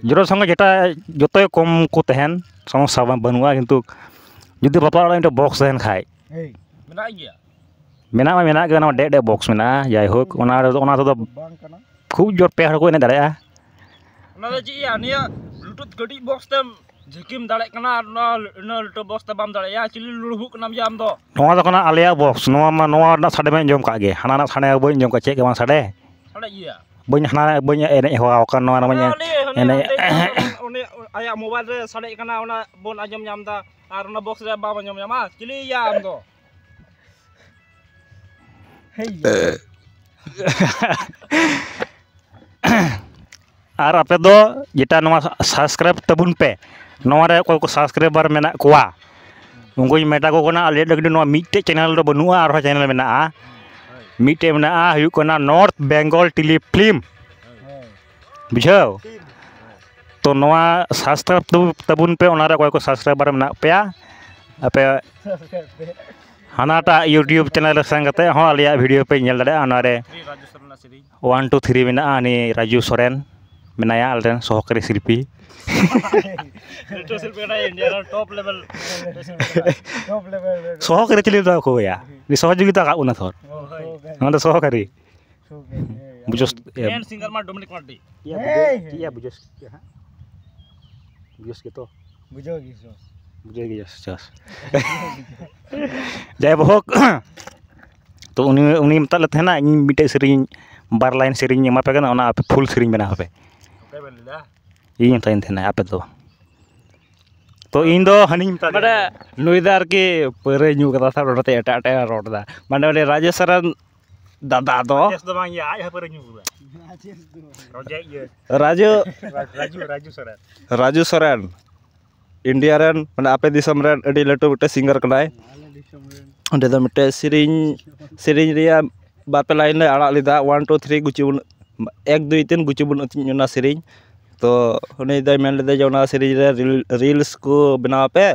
ᱡᱚᱱᱚᱥᱚᱝᱠᱷᱟ ᱡᱮᱴᱟ ᱡᱚᱛᱚ ᱜᱮ ᱠᱚᱢ ᱠᱚ ᱛᱟᱦᱮᱱ, ᱥᱚᱢᱚᱥᱥᱟ ᱵᱟᱝ, ᱵᱟᱹᱱᱩᱜᱼᱟ, ᱠᱤᱱᱛᱩ ᱡᱩᱫᱤ ᱵᱟᱯᱞᱟ ᱚᱲᱟᱜ ᱨᱮ ᱢᱤᱫᱴᱮᱱ ᱵᱚᱠᱥ ᱛᱟᱦᱮᱱ ᱠᱷᱟᱡ, ᱢᱮᱱᱟᱜ ᱜᱮᱭᱟ᱾ ᱢᱮᱱᱟᱜ ᱢᱟ ᱢᱮᱱᱟᱜ ᱜᱮ, ᱚᱱᱟ ᱢᱟ ᱰᱮᱡ ᱰᱮᱡ ᱵᱚᱠᱥ ᱢᱮᱱᱟᱜᱼᱟ᱾ ᱡᱟᱭᱦᱳᱠ, ᱚᱱᱟ ᱨᱮᱫᱚ, ᱚᱱᱟ ᱛᱮᱫᱚ ᱵᱟᱝ ᱠᱟᱱᱟ᱾ ᱠᱷᱩᱵ ᱡᱳᱨ ᱯᱮ ᱦᱚᱲ ᱠᱚ ᱮᱱᱮᱡ ᱫᱟᱲᱮᱭᱟᱜᱼᱟ᱾ ᱚᱱᱟ ᱫᱚ ᱪᱮᱫ ᱭᱟ, ᱱᱤᱭᱟᱹ ᱵᱞᱩᱴᱩᱛᱷ ᱠᱟᱹᱴᱤᱡ ᱵᱚᱠᱥ ᱛᱮᱢ ᱡᱷᱤᱠᱤᱢ ᱫᱟᱲᱮᱭᱟᱜ ᱠᱟᱱᱟ, ᱟᱨ ᱱᱚᱣᱟ ᱩᱱᱟᱹᱜ ᱞᱟᱹᱴᱩ ᱵᱚᱠᱥ ᱛᱮ ᱵᱟᱢ ᱫᱟᱲᱮᱭᱟᱜᱼᱟ᱾ ᱪᱤᱞᱤ ᱞᱩᱲᱦᱩᱜ ᱠᱟᱱᱟᱢ ᱭᱟ ᱟᱢ ᱫᱚ? ᱱᱚᱣᱟ ᱫᱚ ᱠᱟᱱᱟ ᱟᱞᱮᱭᱟᱜ ᱵᱚᱠᱥ, ᱱᱚᱣᱟ ᱢᱟ, ᱱᱚᱣᱟ ᱨᱮᱱᱟᱜ ᱥᱟᱰᱮ ᱢᱟ ᱟᱸᱡᱚᱢ ᱠᱟᱜ ᱜᱮ, ᱦᱟᱱᱟ ᱨᱮᱱᱟᱜ ᱥᱟᱰᱮ ᱵᱟᱹᱧ ᱟᱸᱡᱚᱢ ᱠᱟᱜ, ᱪᱮᱫ ᱜᱮ ᱵᱟᱝ ᱥᱟᱰᱮ᱾ ᱥᱟᱰᱮ ᱜᱮᱭᱟ᱾ ᱵᱟᱹᱧ ᱦᱟᱱᱟ, ᱵᱟᱹᱧ ᱮᱱᱮᱡ ᱦᱮᱣᱟ ᱟᱠᱟᱱ ᱱᱚᱣᱟ ᱨᱮ, ᱵᱟᱹᱧ ᱦᱟᱱᱟ ᱩᱱᱤ, ᱦᱟᱱᱮ ᱮᱱᱮᱡ᱾ ᱦᱟᱸᱰᱮ ᱩᱱᱤ ᱟᱭᱟᱜ ᱢᱳᱵᱟᱭᱤᱞ ᱨᱮ ᱥᱟᱰᱮᱜ ᱠᱟᱱᱟ, ᱚᱱᱟ ᱵᱚᱱ ᱟᱸᱡᱚᱢ ᱧᱟᱢ ᱮᱫᱟ, ᱟᱨ ᱚᱱᱟ ᱵᱚᱠᱥ ᱨᱮ ᱵᱟᱢ ᱟᱸᱡᱚᱢ ᱧᱟᱢᱟ᱾ ᱪᱤᱞᱤ ᱭᱟ ᱟᱢ ᱫᱚ? ᱟᱨ ᱟᱯᱮ ᱫᱚ ᱡᱮᱴᱟ ᱱᱚᱣᱟ subscribe ᱛᱟᱵᱚᱱ ᱯᱮ, ᱱᱚᱣᱟ ᱨᱮ ᱚᱠᱚᱭ ᱠᱚ subscriber ᱢᱮᱱᱟᱜ ᱠᱚᱣᱟ, ᱩᱱᱠᱩᱧ ᱢᱮᱛᱟ ᱠᱚ ᱠᱟᱱᱟ, ᱟᱞᱮᱭᱟᱜ ᱫᱚ ᱱᱚᱣᱟ ᱢᱤᱫᱴᱮᱡ channel ᱫᱚ ᱵᱟᱹᱱᱩᱜᱼᱟ, ᱟᱨᱦᱚᱸ channel ᱢᱮᱱᱟᱜᱼᱟ᱾ ᱢᱤᱫᱴᱮᱡ ᱢᱮᱱᱟᱜᱼᱟ, ᱦᱩᱭᱩᱜ ᱠᱟᱱᱟ North Bengal Tele Film᱾ ᱵᱩᱡᱷᱟᱹᱣ? ᱛᱚ, ᱱᱚᱣᱟ subscribe ᱛᱟᱵᱚᱱ ᱯᱮ, ᱚᱱᱟ ᱨᱮ ᱚᱠᱚᱭ ᱠᱚ subscriber ᱢᱮᱱᱟᱜ ᱯᱮᱭᱟ ᱟᱯᱮ, ᱦᱟᱱᱟᱴᱟᱜ YouTube channel ᱨᱮ ᱥᱮᱱ ᱠᱟᱛᱮ ᱦᱚᱸ ᱟᱞᱮᱭᱟᱜ video ᱯᱮ ᱧᱮᱞ ᱫᱟᱲᱮᱭᱟᱜᱼᱟ᱾ ᱚᱱᱟ ᱨᱮ ᱨᱟᱡᱩ ᱥᱚᱨᱮᱱᱟᱜ ᱥᱮᱨᱮᱧ᱾ One two three ᱢᱮᱱᱟᱜᱼᱟ, ᱩᱱᱤ ᱨᱟᱡᱩ ᱥᱚᱨᱮᱱ᱾ ᱢᱮᱱᱟᱭᱟ ᱟᱞᱮᱨᱮᱱ ᱥᱚᱦᱚᱠᱟᱨᱤ ᱥᱤᱞᱯᱤ᱾ ᱞᱟᱹᱴᱩ ᱥᱤᱞᱯᱤ ᱠᱟᱱᱟᱭ ᱤᱱᱰᱤᱭᱟ ᱨᱮᱱ ᱴᱚᱯ ᱞᱮᱵᱮᱞ᱾ ᱥᱚᱦᱚᱠᱟᱨᱤ ᱪᱤᱞᱤ ᱫᱚ ᱠᱚ ᱦᱩᱭᱟ, ᱩᱱᱤ ᱥᱚᱦᱚᱡᱳᱜᱤᱛᱟ ᱠᱟᱜ ᱵᱚᱱᱟ ᱛᱷᱚᱨ᱾ ᱚᱱᱟ ᱫᱚ ᱥᱚᱦᱚᱠᱟᱨᱤ᱾ ᱵᱩᱡᱷᱟᱹᱣ ᱢᱮᱱ ᱥᱤᱝᱜᱟᱨ ᱢᱟ ᱰᱚᱢᱤᱱᱤᱠ ᱢᱟᱨᱰᱤ᱾ ᱪᱮᱫ ᱭᱟ ᱵᱩᱡᱷᱟᱹᱣ ᱪᱮᱫ ᱭᱟ ᱵᱩᱡᱷᱟᱹᱣ ᱪᱮᱫ ᱭᱟ ᱦᱟᱸᱜ? ᱵᱩᱡᱷᱟᱹᱣ ᱜᱮ ᱛᱚ᱾ ᱵᱩᱡᱷᱟᱹᱣ ᱜᱮ ᱥᱚ᱾ ᱵᱩᱡᱷᱟᱹᱣ ᱜᱮ ᱪᱚᱥ ᱪᱚᱥ᱾ ᱡᱟᱭᱦᱳᱠ, ᱛᱚ ᱩᱱᱤ ᱩᱱᱤ ᱢᱮᱛᱟᱫ ᱞᱮ ᱛᱟᱦᱮᱱᱟ, ᱤᱧ ᱢᱤᱫᱴᱮᱡ ᱥᱮᱨᱮᱧ ᱵᱟᱨ ᱞᱟᱭᱤᱱ ᱥᱮᱨᱮᱧ ᱮᱢᱟ ᱯᱮ ᱠᱟᱱᱟ, ᱚᱱᱟ ᱟᱯᱮ ᱯᱷᱩᱞ ᱥᱮᱨᱮᱧ ᱵᱮᱱᱟᱣ ᱟᱯᱮ᱾ ᱚᱠᱚᱭ ᱵᱮᱱ ᱞᱟᱹᱭᱫᱟ? ᱤᱧ ᱢᱮᱛᱟᱫᱤᱧ ᱛᱟᱦᱮᱱᱟ ᱟᱯᱮ ᱫᱚ᱾ ᱛᱚ ᱤᱧ ᱫᱚ ᱦᱟᱹᱱᱤᱧ ᱢᱮᱛᱟ ᱢᱟᱱᱮ ᱱᱩᱭ ᱫᱚ ᱟᱨᱠᱤ ᱯᱟᱹᱣᱨᱟᱹᱭ ᱧᱩ ᱠᱟᱫᱟ ᱛᱟᱦᱮᱸ, ᱚᱱᱟᱛᱮ ᱮᱴᱟᱜ ᱮᱴᱟᱜ ᱮ ᱨᱚᱲ ᱮᱫᱟ᱾ ᱢᱟᱱᱮ ᱩᱱᱤ ᱨᱟᱡᱮᱥ ᱥᱚᱨᱮᱱ ᱫᱟᱫᱟ ᱫᱚ ᱪᱮᱥ ᱫᱚ ᱵᱟᱝ ᱤᱭᱟᱹ, ᱟᱡ ᱦᱚᱸ ᱯᱟᱹᱣᱨᱟᱹ ᱧᱩ ᱠᱟᱫᱟ᱾ ᱨᱚᱡᱮ ᱤᱭᱟᱹ ᱨᱟᱡᱩ ᱨᱟᱡᱩ ᱨᱟᱡᱩ ᱥᱚᱨᱮᱱ᱾ ᱨᱟᱡᱩ ᱥᱚᱨᱮᱱ ᱤᱱᱰᱤᱭᱟ ᱨᱮᱱ, ᱢᱟᱱᱮ ᱟᱯᱮ ᱫᱤᱥᱚᱢ ᱨᱮᱱ ᱟᱹᱰᱤ ᱞᱟᱹᱴᱩ ᱢᱤᱫᱴᱮᱱ ᱥᱤᱝᱜᱟᱨ ᱠᱟᱱᱟᱭ᱾ ᱚᱸᱰᱮ ᱫᱚ ᱢᱤᱫᱴᱮᱱ ᱥᱮᱨᱮᱧ ᱥᱮᱨᱮᱧ ᱨᱮᱭᱟᱜ ᱵᱟᱨ ᱯᱮ ᱞᱟᱭᱤᱱ ᱞᱮ ᱟᱲᱟᱜ ᱞᱮᱫᱟ, ᱚᱣᱟᱱ ᱴᱩ ᱛᱷᱨᱤ ᱜᱩᱪᱩ ᱵᱚᱱ ᱮᱠ ᱫᱩᱭ ᱛᱤᱱ ᱜᱩᱪᱩ ᱵᱚᱱ ᱟᱹᱛᱤᱧ ᱚᱱᱟ ᱥᱮᱨᱮᱧ᱾ ᱛᱚ ᱩᱱᱤ ᱫᱚᱭ ᱢᱮᱱ ᱞᱮᱫᱟ ᱡᱮ ᱚᱱᱟ ᱥᱮᱨᱮᱧ ᱨᱮ ᱨᱤᱞ ᱨᱤᱞᱥ ᱠᱚ ᱵᱮᱱᱟᱣ ᱯᱮ,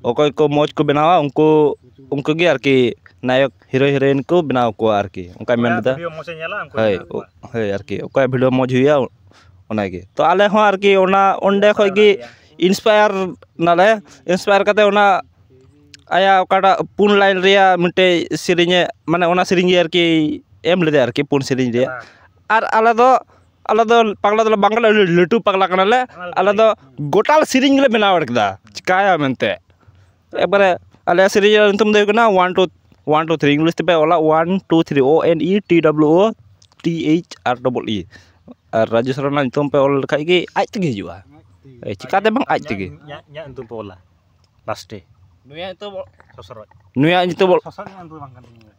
ᱚᱠᱚᱭ ᱠᱚ ᱢᱚᱡᱽ ᱠᱚ ᱵᱮᱱᱟᱣᱟ ᱩᱱᱠᱩ ᱩᱱᱠᱩ ᱜᱮ ᱟᱨᱠᱤ ᱱᱟᱭᱚᱠ ᱦᱤᱨᱳ ᱦᱤᱨᱳᱭᱤᱱ ᱠᱚ ᱵᱮᱱᱟᱣ ᱠᱚᱣᱟ ᱟᱨᱠᱤ, ᱚᱱᱠᱟᱭ ᱢᱮᱱ ᱞᱮᱫᱟ᱾ ᱵᱷᱤᱰᱤᱭᱳ ᱢᱚᱡᱽ ᱮ ᱧᱮᱞᱟ ᱩᱱᱠᱩ ᱦᱳᱭ ᱧᱮᱞ ᱠᱚᱣᱟ᱾ ᱦᱳᱭ ᱟᱨᱠᱤ, ᱚᱠᱚᱭᱟᱜ ᱵᱷᱤᱰᱤᱭᱳ ᱢᱚᱡᱽ ᱦᱩᱭᱩᱜᱼᱟ ᱚᱱᱟᱜᱮ᱾ ᱛᱚ ᱟᱞᱮ ᱦᱚᱸ ᱟᱨᱠᱤ ᱚᱱᱟ ᱚᱸᱰᱮ ᱠᱷᱚᱡ ᱜᱮ ᱤᱱᱥᱯᱟᱭᱟᱨ ᱱᱟᱞᱮ, ᱤᱱᱥᱯᱟᱭᱟᱨ ᱠᱟᱛᱮ ᱚᱱᱟ ᱟᱭᱟᱜ ᱚᱠᱟᱴᱟᱜ ᱯᱩᱱ ᱞᱟᱭᱤᱱ ᱨᱮᱭᱟᱜ ᱢᱤᱫᱴᱮᱡ ᱥᱮᱨᱮᱧᱮ, ᱢᱟᱱᱮ ᱚᱱᱟ ᱥᱮᱨᱮᱧ ᱜᱮ ᱟᱨᱠᱤ ᱮᱢ ᱞᱮᱫᱟᱭ ᱟᱨᱠᱤ, ᱯᱩᱱ ᱥᱮᱨᱮᱧ ᱨᱮᱭᱟᱜ᱾ ᱟᱨ ᱟᱞᱮ ᱫᱚ ᱟᱞᱮ ᱫᱚ ᱯᱟᱜᱽᱞᱟ ᱫᱚᱞᱮ ᱵᱟᱝ ᱠᱟᱱᱟ, ᱞᱟᱹᱴᱩ ᱯᱟᱜᱽᱞᱟ ᱠᱟᱱᱟᱞᱮ᱾ ᱟᱞᱮ ᱫᱚ ᱜᱚᱴᱟ ᱥᱮᱨᱮᱧ ᱜᱮᱞᱮ ᱵᱮᱱᱟᱣ ᱠᱮᱫᱟ, ᱪᱤᱠᱟᱭᱟ ᱢᱮᱱᱛᱮ᱾ ᱮᱠᱵᱟᱨᱮ ᱟᱞᱮᱭᱟᱜ ᱥᱮᱨᱮᱧ ᱨᱮᱭᱟᱜ ᱧᱩᱛᱩᱢ ᱫᱚ ᱦᱩᱭᱩᱜ ᱠᱟᱱᱟ one two one two three, English ᱛᱮᱯᱮ ᱚᱞᱟ one two three, O N E T W O T H R double E. ᱟᱨ ᱨᱟᱡᱩ ᱥᱚᱨᱮᱱᱟᱜ ᱧᱩᱛᱩᱢ ᱯᱮ ᱚᱞ ᱞᱮᱠᱷᱟᱡ ᱜᱮ ᱟᱡ ᱛᱮᱜᱮ ᱦᱤᱡᱩᱜᱼᱟ᱾ ᱮ, ᱪᱤᱠᱟᱛᱮ ᱵᱟᱝ, ᱟᱡ ᱛᱮᱜᱮ᱾ ᱤᱧᱟᱹᱜ ᱤᱧᱟᱹᱜ ᱧᱩᱛᱩᱢ ᱯᱮ ᱚᱞᱟ ᱞᱟᱥᱴᱮ᱾ ᱱᱩᱭᱟᱜ ᱧᱩᱛᱩᱢ ᱚᱞ- ᱥᱚᱥᱨᱚᱡ᱾ ᱱᱩᱭᱟᱜ ᱧᱩᱛᱩᱢ ᱚᱞ- ᱥᱚᱥᱨᱚᱡ ᱧᱩᱛᱩᱢ ᱫᱚ ᱵᱟᱝ ᱠᱟᱱ ᱛᱤᱧᱟ᱾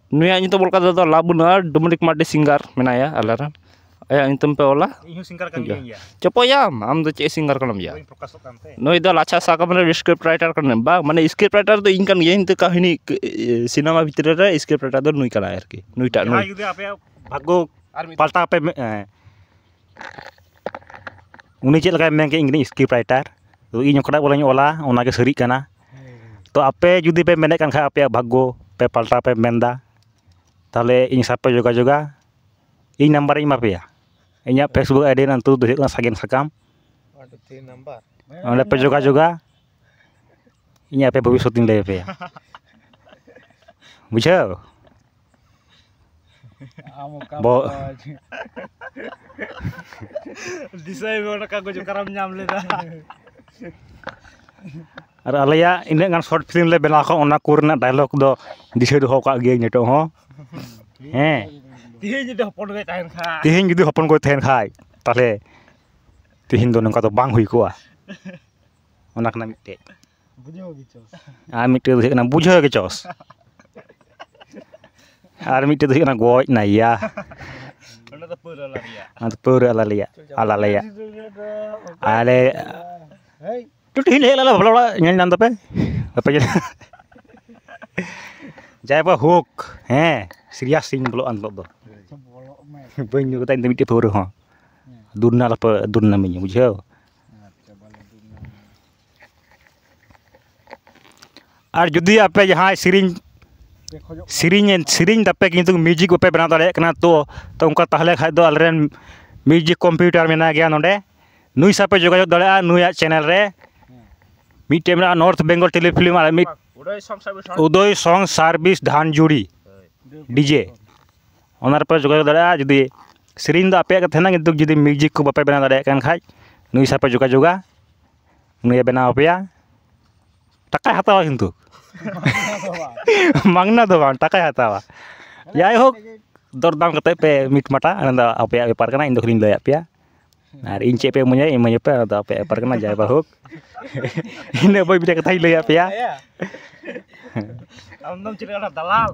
ᱤᱧ ᱦᱚᱸ ᱥᱤᱝᱜᱟᱨ ᱠᱟᱱ ᱜᱤᱭᱟᱹᱧ ᱭᱟ᱾ ᱪᱚᱯᱚᱭᱟᱢ, ᱟᱢ ᱫᱚ ᱪᱮᱫ ᱥᱤᱝᱜᱟᱨ ᱠᱟᱱᱟᱢ ᱭᱟ? ᱵᱟᱹᱧ ᱯᱨᱚᱠᱟᱥᱚᱜ ᱠᱟᱱ ᱛᱮ᱾ ᱱᱩᱭ ᱫᱚ ᱞᱟᱪᱷᱟ ᱥᱟᱠᱟᱢ ᱨᱮ ᱥᱠᱨᱤᱯᱴ ᱨᱟᱭᱴᱟᱨ ᱠᱟᱱᱟᱭ᱾ ᱵᱟᱝ, ᱢᱟᱱᱮ ᱥᱠᱨᱤᱯᱴ ᱨᱟᱭᱴᱟᱨ ᱫᱚ ᱤᱧ ᱠᱟᱱ ᱜᱤᱭᱟᱹᱧ, ᱱᱤᱛᱚᱜ ᱠᱟᱹᱦᱱᱤ ᱥᱤᱱᱮᱢᱟ ᱵᱷᱤᱛᱨᱤ ᱨᱮ ᱥᱠᱨᱤᱯᱴ ᱨᱟᱭᱴᱟᱨ ᱫᱚ ᱱᱩᱭ ᱠᱟᱱᱟᱭ ᱟᱨᱠᱤ, ᱱᱩᱭᱴᱟᱜ ᱱᱩᱭ᱾ ᱡᱟᱦᱟᱸᱭ ᱡᱩᱫᱤ ᱟᱯᱮᱭᱟᱜ ᱵᱷᱟᱜᱽᱜᱚ ᱯᱟᱞᱴᱟᱣ ᱯᱮ ᱢᱮ-, ᱦᱮᱸ᱾ ᱩᱱᱤ ᱪᱮᱫ ᱞᱮᱠᱟᱭ ᱢᱮᱱ ᱠᱮᱫ, ᱤᱧ ᱠᱟᱹᱱᱟᱹᱧ ᱥᱠᱨᱤᱯᱴ ᱨᱟᱭᱴᱟᱨ, ᱛᱚ ᱤᱧ ᱚᱠᱟᱴᱟᱜ ᱵᱚᱞᱮᱧ ᱚᱞᱟ ᱚᱱᱟᱜᱮ ᱥᱟᱹᱨᱤᱜ ᱠᱟᱱᱟ᱾ ᱛᱚ ᱟᱯᱮ ᱡᱩᱫᱤ ᱯᱮ ᱢᱮᱱᱮᱫ ᱠᱟᱱ ᱠᱷᱟᱡ ᱟᱯᱮᱭᱟᱜ ᱵᱷᱟᱜᱽᱜᱚ ᱯᱮ ᱯᱟᱞᱴᱟᱣ ᱯᱮ ᱢᱮᱱᱫᱟ, ᱛᱟᱦᱚᱞᱮ ᱤᱧ ᱥᱟᱶ ᱯᱮ ᱡᱳᱜᱟᱡᱳᱜᱟ, ᱤᱧ ᱱᱟᱢᱵᱟᱨᱤᱧ ᱮᱢᱟ ᱯᱮᱭᱟ᱾ ᱤᱧᱟᱹᱜ Facebook ID ᱨᱮᱱᱟᱜ ᱧᱩᱛᱩᱢ ᱫᱚ ᱦᱩᱭᱩᱜ ᱠᱟᱱᱟ ᱥᱟᱜᱮᱱ ᱥᱟᱠᱟᱢ᱾ ᱚᱸᱰᱮ ᱯᱮ ᱡᱳᱜᱟᱡᱳᱜᱟ, ᱤᱧ ᱟᱯᱮ ᱵᱷᱚᱵᱤᱥᱥᱚᱛ ᱤᱧ ᱞᱟᱹᱭ ᱟᱯᱮᱭᱟ᱾ ᱵᱩᱡᱷᱟᱹᱣ? ᱟᱢ ᱚᱠᱟ ᱵᱚ- ᱵᱚᱠᱚᱧ? ᱫᱤᱥᱟᱹᱭ ᱢᱮ, ᱚᱱᱟ ᱠᱟᱜᱚᱡᱽ ᱚᱠᱟᱨᱮᱢ ᱧᱟᱢ ᱞᱮᱫᱟ? ᱟᱨ ᱟᱞᱮᱭᱟᱜ ᱤᱱᱟᱹᱜ ᱜᱟᱱ short film ᱞᱮ ᱵᱮᱱᱟᱣ ᱠᱟᱜ, ᱚᱱᱟ ᱠᱚ ᱨᱮᱱᱟᱜ dialogue ᱫᱚ ᱫᱤᱥᱟᱹ ᱫᱚᱦᱚ ᱠᱟᱜ ᱜᱤᱭᱟᱹᱧ ᱱᱤᱛᱚᱜ ᱦᱚᱸ᱾ ᱦᱮᱸ, ᱛᱤᱦᱤᱧ ᱡᱩᱫᱤ ᱦᱚᱯᱚᱱ ᱜᱚᱭ ᱛᱟᱦᱮᱱ ᱠᱷᱟᱱ᱾ ᱛᱤᱦᱤᱧ ᱡᱩᱫᱤ ᱦᱚᱯᱚᱱ ᱜᱚᱭ ᱛᱟᱦᱮᱱ ᱠᱷᱟᱡ, ᱛᱟᱦᱞᱮ ᱛᱤᱦᱤᱧ ᱫᱚ ᱱᱚᱝᱠᱟ ᱫᱚ ᱵᱟᱝ ᱦᱩᱭ ᱠᱚᱜᱼᱟ᱾ ᱚᱱᱟ ᱠᱟᱱᱟ ᱢᱤᱫᱴᱮᱡ᱾ ᱵᱩᱡᱷᱟᱹᱣ ᱜᱮ ᱪᱚᱥ᱾ ᱟᱨ ᱢᱤᱫᱴᱮᱡ ᱫᱚ ᱦᱩᱭᱩᱜ ᱠᱟᱱᱟ ᱵᱩᱡᱷᱟᱹᱣ ᱜᱮ ᱪᱚᱥ᱾ ᱟᱨ ᱢᱤᱫᱴᱮᱡ ᱫᱚ ᱦᱩᱭᱩᱜ ᱠᱟᱱᱟ ᱜᱚᱡ ᱱᱟᱭᱟ᱾ ᱚᱱᱟ ᱫᱚ ᱯᱟᱹᱣᱨᱟᱹ ᱟᱞᱟᱞᱤᱭᱟ᱾ ᱚᱱᱟ ᱫᱚ ᱯᱟᱹᱣᱨᱟᱹ ᱟᱞᱟᱞᱤᱭᱟ, ᱟᱞᱟᱞᱤᱭᱟ᱾ ᱟᱞᱮ ᱦᱮᱭ᱾ ᱴᱩᱴᱩ ᱦᱤᱞ ᱦᱮᱡ ᱞᱮᱱᱟ ᱵᱟᱯᱞᱟ ᱚᱲᱟᱜ ᱧᱮᱞ ᱧᱟᱢ ᱫᱟᱯᱮ? ᱵᱟᱯᱮ ᱧᱮᱞ? ᱡᱟᱭ ᱵᱟ ᱦᱳᱠ, ᱦᱮᱸ, serious ᱤᱧ ᱵᱚᱞᱚᱜᱼᱟ ᱱᱤᱛᱚᱜ ᱫᱚ᱾ ᱟᱪᱪᱷᱟ, ᱵᱚᱞᱚᱜ ᱢᱮ᱾ ᱵᱟᱹᱧ ᱧᱩ ᱠᱟᱫᱟ ᱤᱧ ᱫᱚ ᱢᱤᱫᱴᱮᱡ ᱯᱟᱹᱣᱨᱟᱹ ᱦᱚᱸ᱾ ᱦᱮᱸ᱾ ᱫᱩᱨᱱᱟ ᱞᱟᱯᱮ, ᱫᱩᱨᱱᱟᱢᱤᱧ, ᱵᱩᱡᱷᱟᱹᱣ? ᱟᱪᱪᱷᱟ, ᱵᱟᱞᱮ ᱫᱩᱨᱱᱟᱢ᱾ ᱟᱨ ᱡᱩᱫᱤ ᱟᱯᱮ ᱡᱟᱦᱟᱸᱭ ᱥᱮᱨᱮᱧ, ᱯᱮ ᱠᱷᱚᱡᱚᱜ ᱠᱟᱱᱟ᱾ ᱥᱮᱨᱮᱧ, ᱥᱮᱨᱮᱧ ᱫᱟᱯᱮ ᱠᱤᱱᱛᱩ music ᱵᱟᱯᱮ ᱵᱮᱱᱟᱣ ᱫᱟᱲᱮᱭᱟᱜ ᱠᱟᱱᱟ, ᱛᱚ, ᱛᱚ ᱚᱱᱠᱟ ᱛᱟᱦᱚᱞᱮ ᱠᱷᱟᱡ ᱫᱚ ᱟᱞᱮᱨᱮᱱ music computer ᱢᱮᱱᱟᱭ ᱜᱮᱭᱟ ᱱᱚᱰᱮ, ᱱᱩᱭ ᱥᱟᱶ ᱯᱮ ᱡᱳᱜᱟᱡᱳᱜᱽ ᱫᱟᱲᱮᱭᱟᱜᱼᱟ ᱱᱩᱭᱟᱜ channel ᱨᱮ, ᱦᱮᱸ᱾ ᱢᱤᱫᱴᱮᱡ ᱢᱮᱱᱟᱜᱼᱟ North Bengal Telefilm ᱟᱨ ᱢᱤᱫ ᱩᱫᱚᱭ Song Service ᱫᱷᱟᱱᱡᱩᱲᱤ᱾ ᱦᱳᱭ᱾ DJ᱾ ᱚᱱᱟ ᱨᱮᱯᱮ ᱡᱳᱜᱟᱡᱳᱜᱽ ᱫᱟᱲᱮᱭᱟᱜᱼᱟ᱾ ᱡᱩᱫᱤ ᱥᱮᱨᱮᱧ ᱫᱚ ᱟᱯᱮᱭᱟᱜ ᱜᱮ ᱛᱟᱦᱮᱱᱟ, ᱠᱤᱱᱛᱩ ᱡᱩᱫᱤ music ᱠᱚ ᱵᱟᱯᱮ ᱵᱮᱱᱟᱣ ᱫᱟᱲᱮᱭᱟᱜ ᱠᱟᱱ ᱠᱷᱟᱡ, ᱱᱩᱭ ᱥᱟᱶ ᱯᱮ ᱡᱳᱜᱟᱡᱳᱜᱟ, ᱩᱱᱤᱭ ᱵᱮᱱᱟᱣ ᱟᱯᱮᱭᱟ᱾ ᱴᱟᱠᱟᱭ ᱦᱟᱛᱟᱣᱟ ᱠᱤᱱᱛᱩ᱾ ᱢᱟᱜᱽᱱᱟ ᱫᱚ ᱵᱟᱝ, ᱴᱟᱠᱟᱭ ᱦᱟᱛᱟᱣᱟ᱾ ᱡᱟᱭᱦᱳᱠ, ᱫᱚᱨᱫᱟᱢ ᱠᱟᱛᱮ ᱯᱮ ᱢᱤᱴᱢᱟᱴᱟ, ᱚᱱᱟ ᱫᱚ ᱟᱯᱮᱭᱟᱜ ᱵᱮᱯᱟᱨ ᱠᱟᱱᱟ, ᱤᱧ ᱫᱚ ᱠᱷᱟᱹᱞᱤᱧ ᱞᱟᱹᱭᱟᱫ ᱯᱮᱭᱟ᱾ ᱟᱨ ᱤᱧ ᱪᱮᱫ ᱯᱮ ᱤᱢᱟᱹᱧᱟ, ᱤᱢᱟᱹᱧ ᱯᱮ, ᱚᱱᱟ ᱫᱚ ᱟᱯᱮᱭᱟᱜ ᱵᱮᱯᱟᱨ ᱠᱟᱱᱟ, ᱡᱟᱭ ᱵᱟ ᱦᱳᱠ᱾ ᱤᱱᱟᱹ ᱵᱟᱹᱧ ᱢᱤᱫᱴᱮᱡ ᱠᱟᱛᱷᱟᱧ ᱞᱟᱹᱭᱟᱫ ᱯᱮᱭᱟ᱾ ᱟᱢ ᱫᱚᱢ ᱪᱮᱫ ᱞᱮᱠᱟ ᱫᱟᱞᱟᱞ?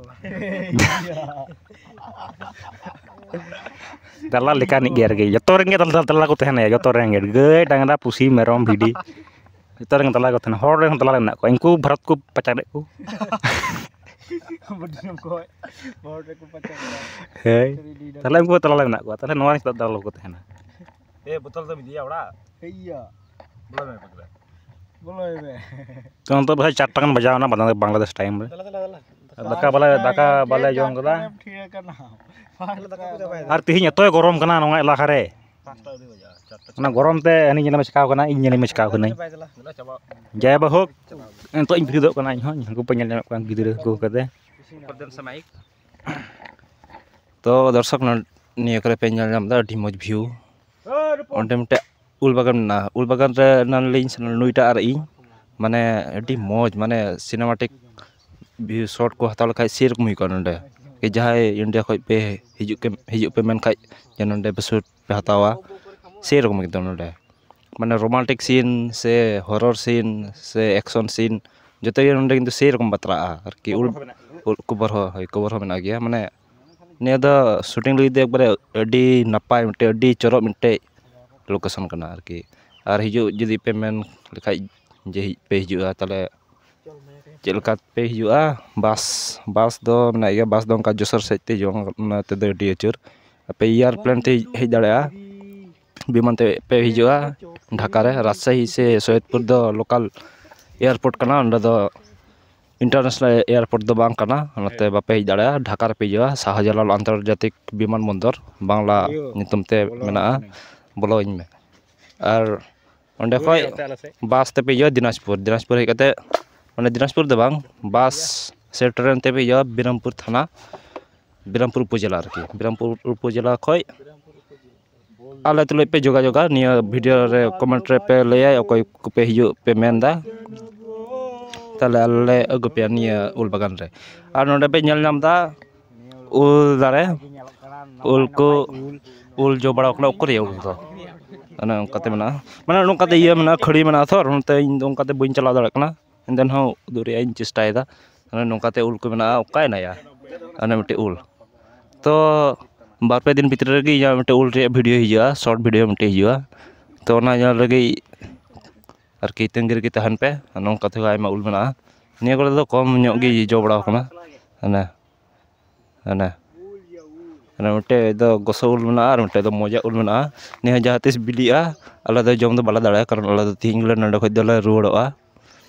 ᱫᱟᱞᱟᱞ ᱞᱮᱠᱟᱱᱤᱡ ᱜᱮ ᱟᱨᱠᱤ, ᱡᱚᱛᱚ ᱨᱮᱱ ᱜᱮ ᱫᱟᱞᱟᱞ, ᱫᱟᱞᱟᱞ ᱠᱚ ᱛᱟᱦᱮᱱᱟ, ᱡᱚᱛᱚ ᱨᱮᱱ ᱜᱮ, ᱜᱟᱹᱭ, ᱰᱟᱝᱨᱟ, ᱯᱩᱥᱤ, ᱢᱮᱨᱚᱢ, ᱵᱷᱤᱰᱤ, ᱡᱚᱛᱚ ᱨᱮᱱ ᱫᱟᱞᱟᱞ ᱠᱚ ᱛᱟᱦᱮᱱᱟ᱾ ᱦᱚᱲ ᱨᱮᱱ ᱫᱟᱞᱟᱞ ᱢᱮᱱᱟᱜ ᱠᱚᱣᱟ, ᱩᱱᱠᱩ ᱵᱷᱟᱨᱚᱛ ᱠᱚ ᱯᱟᱪᱟᱨᱮᱫ ᱠᱚ᱾ ᱵᱟᱹᱴᱤ ᱠᱚ ᱦᱚᱲ ᱨᱮᱠᱚ ᱯᱟᱪᱟᱨ ᱠᱚᱣᱟ᱾ ᱦᱳᱭ᱾ ᱛᱟᱦᱞᱮ ᱩᱱᱠᱩ ᱫᱟᱞᱟᱞ ᱢᱮᱱᱟᱜ ᱠᱚᱣᱟ, ᱛᱟᱦᱞᱮ ᱱᱚᱣᱟ ᱱᱤᱛᱚᱜ ᱫᱟᱞᱟᱞ ᱠᱚ ᱛᱟᱦᱮᱱᱟ᱾ ᱮ, ᱵᱳᱛᱚᱞ ᱫᱚᱢ ᱤᱫᱤᱭᱟ ᱚᱲᱟᱜ? ᱦᱮᱭᱟ᱾ ᱵᱚᱞᱚᱭ ᱢᱮ ᱯᱟᱜᱽᱞᱟ᱾ ᱵᱚᱞᱚᱭ ᱢᱮ᱾ ᱛᱚ, ᱱᱤᱛᱚᱜ ᱵᱚᱞᱮ ᱪᱟᱨᱴᱟ ᱜᱟᱱ ᱵᱟᱡᱟᱣ ᱮᱱᱟ ᱵᱟᱝᱞᱟ-, ᱵᱟᱝᱞᱟᱫᱮᱥ time ᱨᱮ᱾ ᱫᱟᱞᱟ, ᱫᱟᱞᱟ, ᱫᱟᱞᱟ᱾ ᱫᱟᱠᱟ ᱵᱟᱞᱮ, ᱫᱟᱠᱟ ᱵᱟᱞᱮ ᱡᱚᱢ ᱠᱟᱫᱟ᱾ ᱟᱨ ᱛᱤᱦᱤᱧ ᱮᱛᱚᱭ ᱜᱚᱨᱚᱢ ᱠᱟᱱᱟ ᱱᱚᱣᱟ ᱮᱞᱟᱠᱟ ᱨᱮ᱾ ᱚᱱᱟ ᱜᱚᱨᱚᱢ ᱛᱮ ᱦᱟᱹᱱᱤ ᱧᱮᱞᱮ ᱢᱮ ᱪᱤᱠᱟᱣ ᱠᱟᱱᱟ, ᱤᱧ ᱧᱮᱞᱮ ᱢᱮ ᱪᱤᱠᱟᱣ ᱠᱟᱹᱱᱟᱹᱧ᱾ ᱡᱟᱭ ᱵᱟ ᱦᱳᱠ, ᱱᱤᱛᱚᱜ ᱤᱧ ᱵᱷᱤᱲᱤᱫᱚᱜ ᱠᱟᱱᱟ, ᱤᱧ ᱦᱚᱸ ᱩᱱᱠᱩ ᱯᱮ ᱧᱮᱞ ᱧᱟᱢᱚᱜ ᱠᱟᱱᱟ ᱜᱤᱫᱽᱨᱟᱹ ᱠᱚ ᱠᱟᱛᱮ᱾ ᱛᱚ ᱫᱚᱨᱥᱚᱠ, ᱱᱚ-, ᱱᱤᱭᱟᱹ ᱠᱚᱨᱮ ᱯᱮ ᱧᱮᱞ ᱧᱟᱢ ᱮᱫᱟ ᱟᱹᱰᱤ ᱢᱚᱡᱽ ᱵᱷᱤᱭᱩ᱾ ᱚᱸᱰᱮ ᱢᱤᱫᱴᱮᱡ ᱩᱞ ᱵᱟᱜᱟᱱ ᱢᱮᱱᱟᱜᱼᱟ, ᱩᱞ ᱵᱟᱜᱟᱱ ᱨᱮ ᱮᱱᱟᱱ ᱞᱤᱧ ᱥᱮᱱ ᱞᱮᱱᱟ, ᱱᱩᱭᱴᱟ ᱟᱨ ᱤᱧ, ᱢᱟᱱᱮ ᱟᱹᱰᱤ ᱢᱚᱡᱽ, ᱢᱟᱱᱮ ᱥᱤᱱᱮᱢᱟᱴᱤᱠ ᱵᱷᱤᱭᱩ ᱥᱚᱴ ᱠᱚ ᱦᱟᱛᱟᱣ ᱞᱮᱠᱷᱟᱡ ᱥᱮᱨᱚᱠᱚᱢ ᱦᱩᱭ ᱠᱚᱜᱼᱟ ᱱᱚᱰᱮ᱾ ᱠᱤ ᱡᱟᱦᱟᱸᱭ ᱤᱱᱰᱤᱭᱟ ᱠᱷᱚᱡ ᱯᱮ ᱦᱤᱡᱩᱜ ᱠᱮ-, ᱦᱤᱡᱩᱜ ᱯᱮ ᱢᱮᱱᱠᱷᱟᱡ ᱡᱮ ᱱᱚᱰᱮ ᱯᱮ ᱥᱩᱴ ᱯᱮ ᱦᱟᱛᱟᱣᱟ, ᱥᱮᱨᱚᱠᱚᱢ ᱮᱠᱫᱚᱢ ᱱᱚᱰᱮ᱾ ᱢᱟᱱᱮ ᱨᱳᱢᱟᱱᱴᱤᱠ ᱥᱤᱱ ᱥᱮ ᱦᱚᱨᱚᱨ ᱥᱤᱱ ᱥᱮ ᱮᱠᱥᱚᱱ ᱥᱤᱱ ᱡᱚᱛᱚ ᱜᱮ ᱱᱚᱰᱮ ᱠᱤᱱᱛᱩ ᱥᱮᱨᱚᱠᱚᱢ ᱵᱟᱛᱨᱟᱜᱼᱟ ᱟᱨᱠᱤ᱾ ᱩᱞ, ᱩᱞ ᱠᱚᱵᱚᱨ ᱦᱚᱸ, ᱦᱳᱭ, ᱠᱚᱵᱚᱨ ᱦᱚᱸ ᱢᱮᱱᱟᱜ ᱜᱮᱭᱟ᱾ ᱢᱟᱱᱮ ᱱᱤᱭᱟᱹ ᱫᱚ ᱥᱩᱴᱤᱝ ᱞᱟᱹᱜᱤᱫ ᱫᱚ ᱮᱠᱵᱟᱨᱮ ᱟᱹᱰᱤ ᱱᱟᱯᱟᱭ ᱢᱤᱫᱴᱮᱡ, ᱟᱹᱰᱤ ᱪᱚᱨᱚᱠ ᱢᱤᱫᱴᱮᱡ ᱞᱳᱠᱮᱥᱚᱱ ᱠᱟᱱᱟ ᱟᱨᱠᱤ᱾ ᱟᱨ ᱦᱤᱡᱩᱜ ᱡᱩᱫᱤ ᱯᱮ ᱢᱮᱱ ᱞᱮᱠᱷᱟᱡ ᱡᱮ ᱦᱮᱡ ᱯᱮ ᱦᱤᱡᱩᱜᱼᱟ, ᱛᱟᱦᱚᱞᱮ ᱪᱮᱫ ᱞᱮᱠᱟ ᱯᱮ ᱦᱤᱡᱩᱜᱼᱟ? ᱵᱟᱥ, ᱵᱟᱥ ᱫᱚ ᱢᱮᱱᱟᱜ ᱜᱮᱭᱟ, ᱵᱟᱥ ᱫᱚ ᱚᱱᱠᱟ ᱡᱚᱥᱳᱨ ᱥᱮᱫ ᱛᱮ ᱦᱤᱡᱩᱜᱼᱟ, ᱚᱱᱟ ᱛᱮᱫᱚ ᱟᱹᱰᱤ ᱟᱹᱪᱩᱨ᱾ ᱟᱯᱮ ᱮᱭᱟᱨᱯᱞᱮᱱ ᱛᱮ ᱦᱮᱡ ᱫᱟᱲᱮᱭᱟᱜᱼᱟ, ᱵᱤᱢᱟᱱ ᱛᱮ ᱯᱮ ᱦᱤᱡᱩᱜᱼᱟ ᱰᱷᱟᱠᱟ ᱨᱮ, ᱨᱟᱡᱽᱥᱟᱦᱤ ᱥᱮ ᱥᱚᱭᱚᱫᱯᱩᱨ ᱫᱚ ᱞᱳᱠᱟᱞ ᱮᱭᱟᱨᱯᱳᱨᱴ ᱠᱟᱱᱟ, ᱚᱸᱰᱮ ᱫᱚ ᱤᱱᱴᱟᱨᱱᱮᱥᱱᱟᱞ ᱮᱭᱟᱨᱯᱳᱨᱴ ᱫᱚ ᱵᱟᱝ ᱠᱟᱱᱟ, ᱚᱱᱟᱛᱮ ᱵᱟᱯᱮ ᱦᱮᱡ ᱫᱟᱲᱮᱭᱟᱜᱼᱟ᱾ ᱰᱷᱟᱠᱟ ᱨᱮᱯᱮ ᱦᱤᱡᱩᱜᱼᱟ, ᱥᱟᱦᱡᱟᱞᱟᱞ ᱟᱱᱛᱚᱨᱡᱟᱛᱤᱠ ᱵᱤᱢᱟᱱ ᱵᱚᱱᱫᱚᱨ, ᱵᱟᱝᱞᱟ ᱧᱩᱛᱩᱢ ᱛᱮ ᱢᱮᱱᱟᱜᱼᱟ, ᱵᱚᱞᱚᱣᱟᱹᱧ ᱢᱮ᱾ ᱟᱨ ᱚᱸᱰᱮ ᱠᱷᱚᱡ ᱵᱟᱥ ᱛᱮᱯᱮ ᱦᱤᱡᱩᱜᱼᱟ ᱫᱤᱱᱟᱡᱽᱯᱩᱨ, ᱫᱤᱱᱟᱡᱽᱯᱩᱨ ᱦᱮᱡ ᱠᱟᱛᱮ, ᱢᱟᱱᱮ ᱫᱤᱱᱟᱡᱽᱯᱩᱨ ᱫᱚ ᱵᱟᱝ, ᱵᱟᱥ ᱥᱮ ᱴᱨᱮᱱ ᱛᱮᱯᱮ ᱦᱤᱡᱩᱜᱼᱟ ᱵᱤᱨᱟᱢᱯᱩᱨ ᱛᱷᱟᱱᱟ, ᱵᱤᱨᱟᱢᱯᱩᱨ ᱩᱯᱚᱡᱮᱞᱟ ᱟᱨᱠᱤ, ᱵᱤᱨᱟᱢᱯᱩᱨ ᱩᱯᱚᱡᱮᱞᱟ ᱠᱷᱚᱡ ᱟᱞᱮ ᱛᱩᱞᱩᱡ ᱯᱮ ᱡᱳᱜᱟᱡᱳᱜᱟ᱾ ᱱᱤᱭᱟᱹ ᱵᱷᱤᱰᱤᱭᱳ ᱨᱮ ᱠᱚᱢᱮᱱᱴ ᱨᱮ ᱯᱮ ᱞᱟᱹᱭᱟ ᱚᱠᱚᱭ ᱠᱚᱯᱮ ᱦᱤᱡᱩᱜ ᱯᱮ ᱢᱮᱱᱫᱟ, ᱛᱟᱦᱞᱮ ᱟᱞᱮ ᱞᱮ ᱟᱹᱜᱩ ᱯᱮᱭᱟ ᱱᱤᱭᱟᱹ ᱩᱞ ᱵᱟᱜᱟᱱ ᱨᱮ᱾ ᱟᱨ ᱱᱚᱰᱮ ᱯᱮ ᱧᱮᱞ ᱧᱟᱢ ᱮᱫᱟ ᱩᱞ ᱫᱟᱨᱮ, ᱩᱞ ᱠᱚ, ᱩᱞ ᱡᱚ ᱵᱟᱲᱟᱣ ᱠᱟᱱᱟ, ᱩᱠᱩᱨ ᱭᱟ ᱩᱞ ᱫᱚ? ᱚᱱᱮ ᱚᱱᱠᱟᱛᱮ ᱢᱮᱱᱟᱜᱼᱟ, ᱢᱟᱱᱮ ᱱᱚᱝᱠᱟᱛᱮ ᱤᱭᱟᱹ ᱢᱮᱱᱟᱜᱼᱟ, ᱠᱷᱟᱹᱲᱤ ᱢᱮᱱᱟᱜᱼᱟ ᱛᱚ, ᱟᱨ ᱱᱚᱛᱮ ᱤᱧ ᱫᱚ ᱚᱱᱠᱟᱛᱮ ᱵᱟᱹᱧ ᱪᱟᱞᱟᱣ ᱫᱟᱲᱮᱭᱟᱜ ᱠᱟᱱᱟ᱾ ᱮᱱᱛᱮ ᱨᱮᱦᱚᱸ ᱩᱫᱩᱜ ᱨᱮᱭᱟᱜ ᱤᱧ ᱪᱮᱥᱴᱟᱭᱮᱫᱟ᱾ ᱢᱟᱱᱮ ᱱᱚᱝᱠᱟᱛᱮ ᱩᱞ ᱠᱚ ᱢᱮᱱᱟᱜᱼᱟ, ᱚᱠᱟᱭᱮᱱᱟᱭᱟ ᱚᱱᱮ ᱢᱤᱫᱴᱮᱡ ᱩᱞ? ᱛᱚ ᱵᱟᱨ ᱯᱮ ᱫᱤᱱ ᱵᱷᱤᱛᱨᱤ ᱨᱮᱜᱮ ᱤᱧᱟᱹᱜ ᱢᱤᱫᱴᱮᱡ ᱩᱞ ᱨᱮᱭᱟᱜ ᱵᱷᱤᱰᱤᱭᱳ ᱦᱤᱡᱩᱜᱼᱟ, ᱥᱚᱨᱴ ᱵᱷᱤᱰᱤᱭᱳ ᱢᱤᱫᱴᱮᱡ ᱦᱤᱡᱩᱜᱼᱟ᱾ ᱛᱚ ᱚᱱᱟ ᱧᱮᱞ ᱞᱟᱹᱜᱤᱫ ᱟᱨᱠᱤ ᱛᱟᱺᱜᱤ ᱨᱮᱜᱮ ᱛᱟᱦᱮᱱ ᱯᱮ᱾ ᱱᱚᱝᱠᱟ ᱛᱮᱦᱚᱸ ᱟᱭᱢᱟ ᱩᱞ ᱢᱮᱱᱟᱜᱼᱟ᱾ ᱱᱤᱭᱟᱹ ᱠᱚᱨᱮ ᱫᱚ ᱠᱚᱢ ᱧᱚᱜ ᱜᱮ ᱡᱚ ᱵᱟᱲᱟᱣ ᱠᱟᱱᱟ᱾ ᱦᱟᱱᱮ, ᱦᱟᱱᱮ, ᱦᱟᱱᱮ ᱢᱤᱫᱴᱮᱡ ᱫᱚ ᱜᱚᱥᱚ ᱩᱞ ᱢᱮᱱᱟᱜᱼᱟ ᱟᱨ ᱢᱤᱫᱴᱮᱡ ᱫᱚ ᱢᱚᱡᱟ ᱩᱞ ᱢᱮᱱᱟᱜᱼᱟ᱾ ᱱᱤᱭᱟᱹ ᱦᱚᱸ ᱡᱟᱦᱟᱸ ᱛᱤᱥ ᱵᱤᱞᱤᱜᱼᱟ, ᱟᱞᱮ ᱫᱚ ᱡᱚᱢ ᱫᱚ ᱵᱟᱞᱮ ᱫᱟᱲᱮᱭᱟᱜᱼᱟ, ᱠᱟᱨᱚᱱ ᱟᱞᱮ ᱫᱚ ᱛᱤᱦᱤᱧ ᱜᱮᱞᱮ ᱱᱚᱸᱰᱮ ᱠᱷᱚᱡ ᱫᱚᱞᱮ ᱨᱩᱣᱟᱹᱲᱚᱜᱼᱟ᱾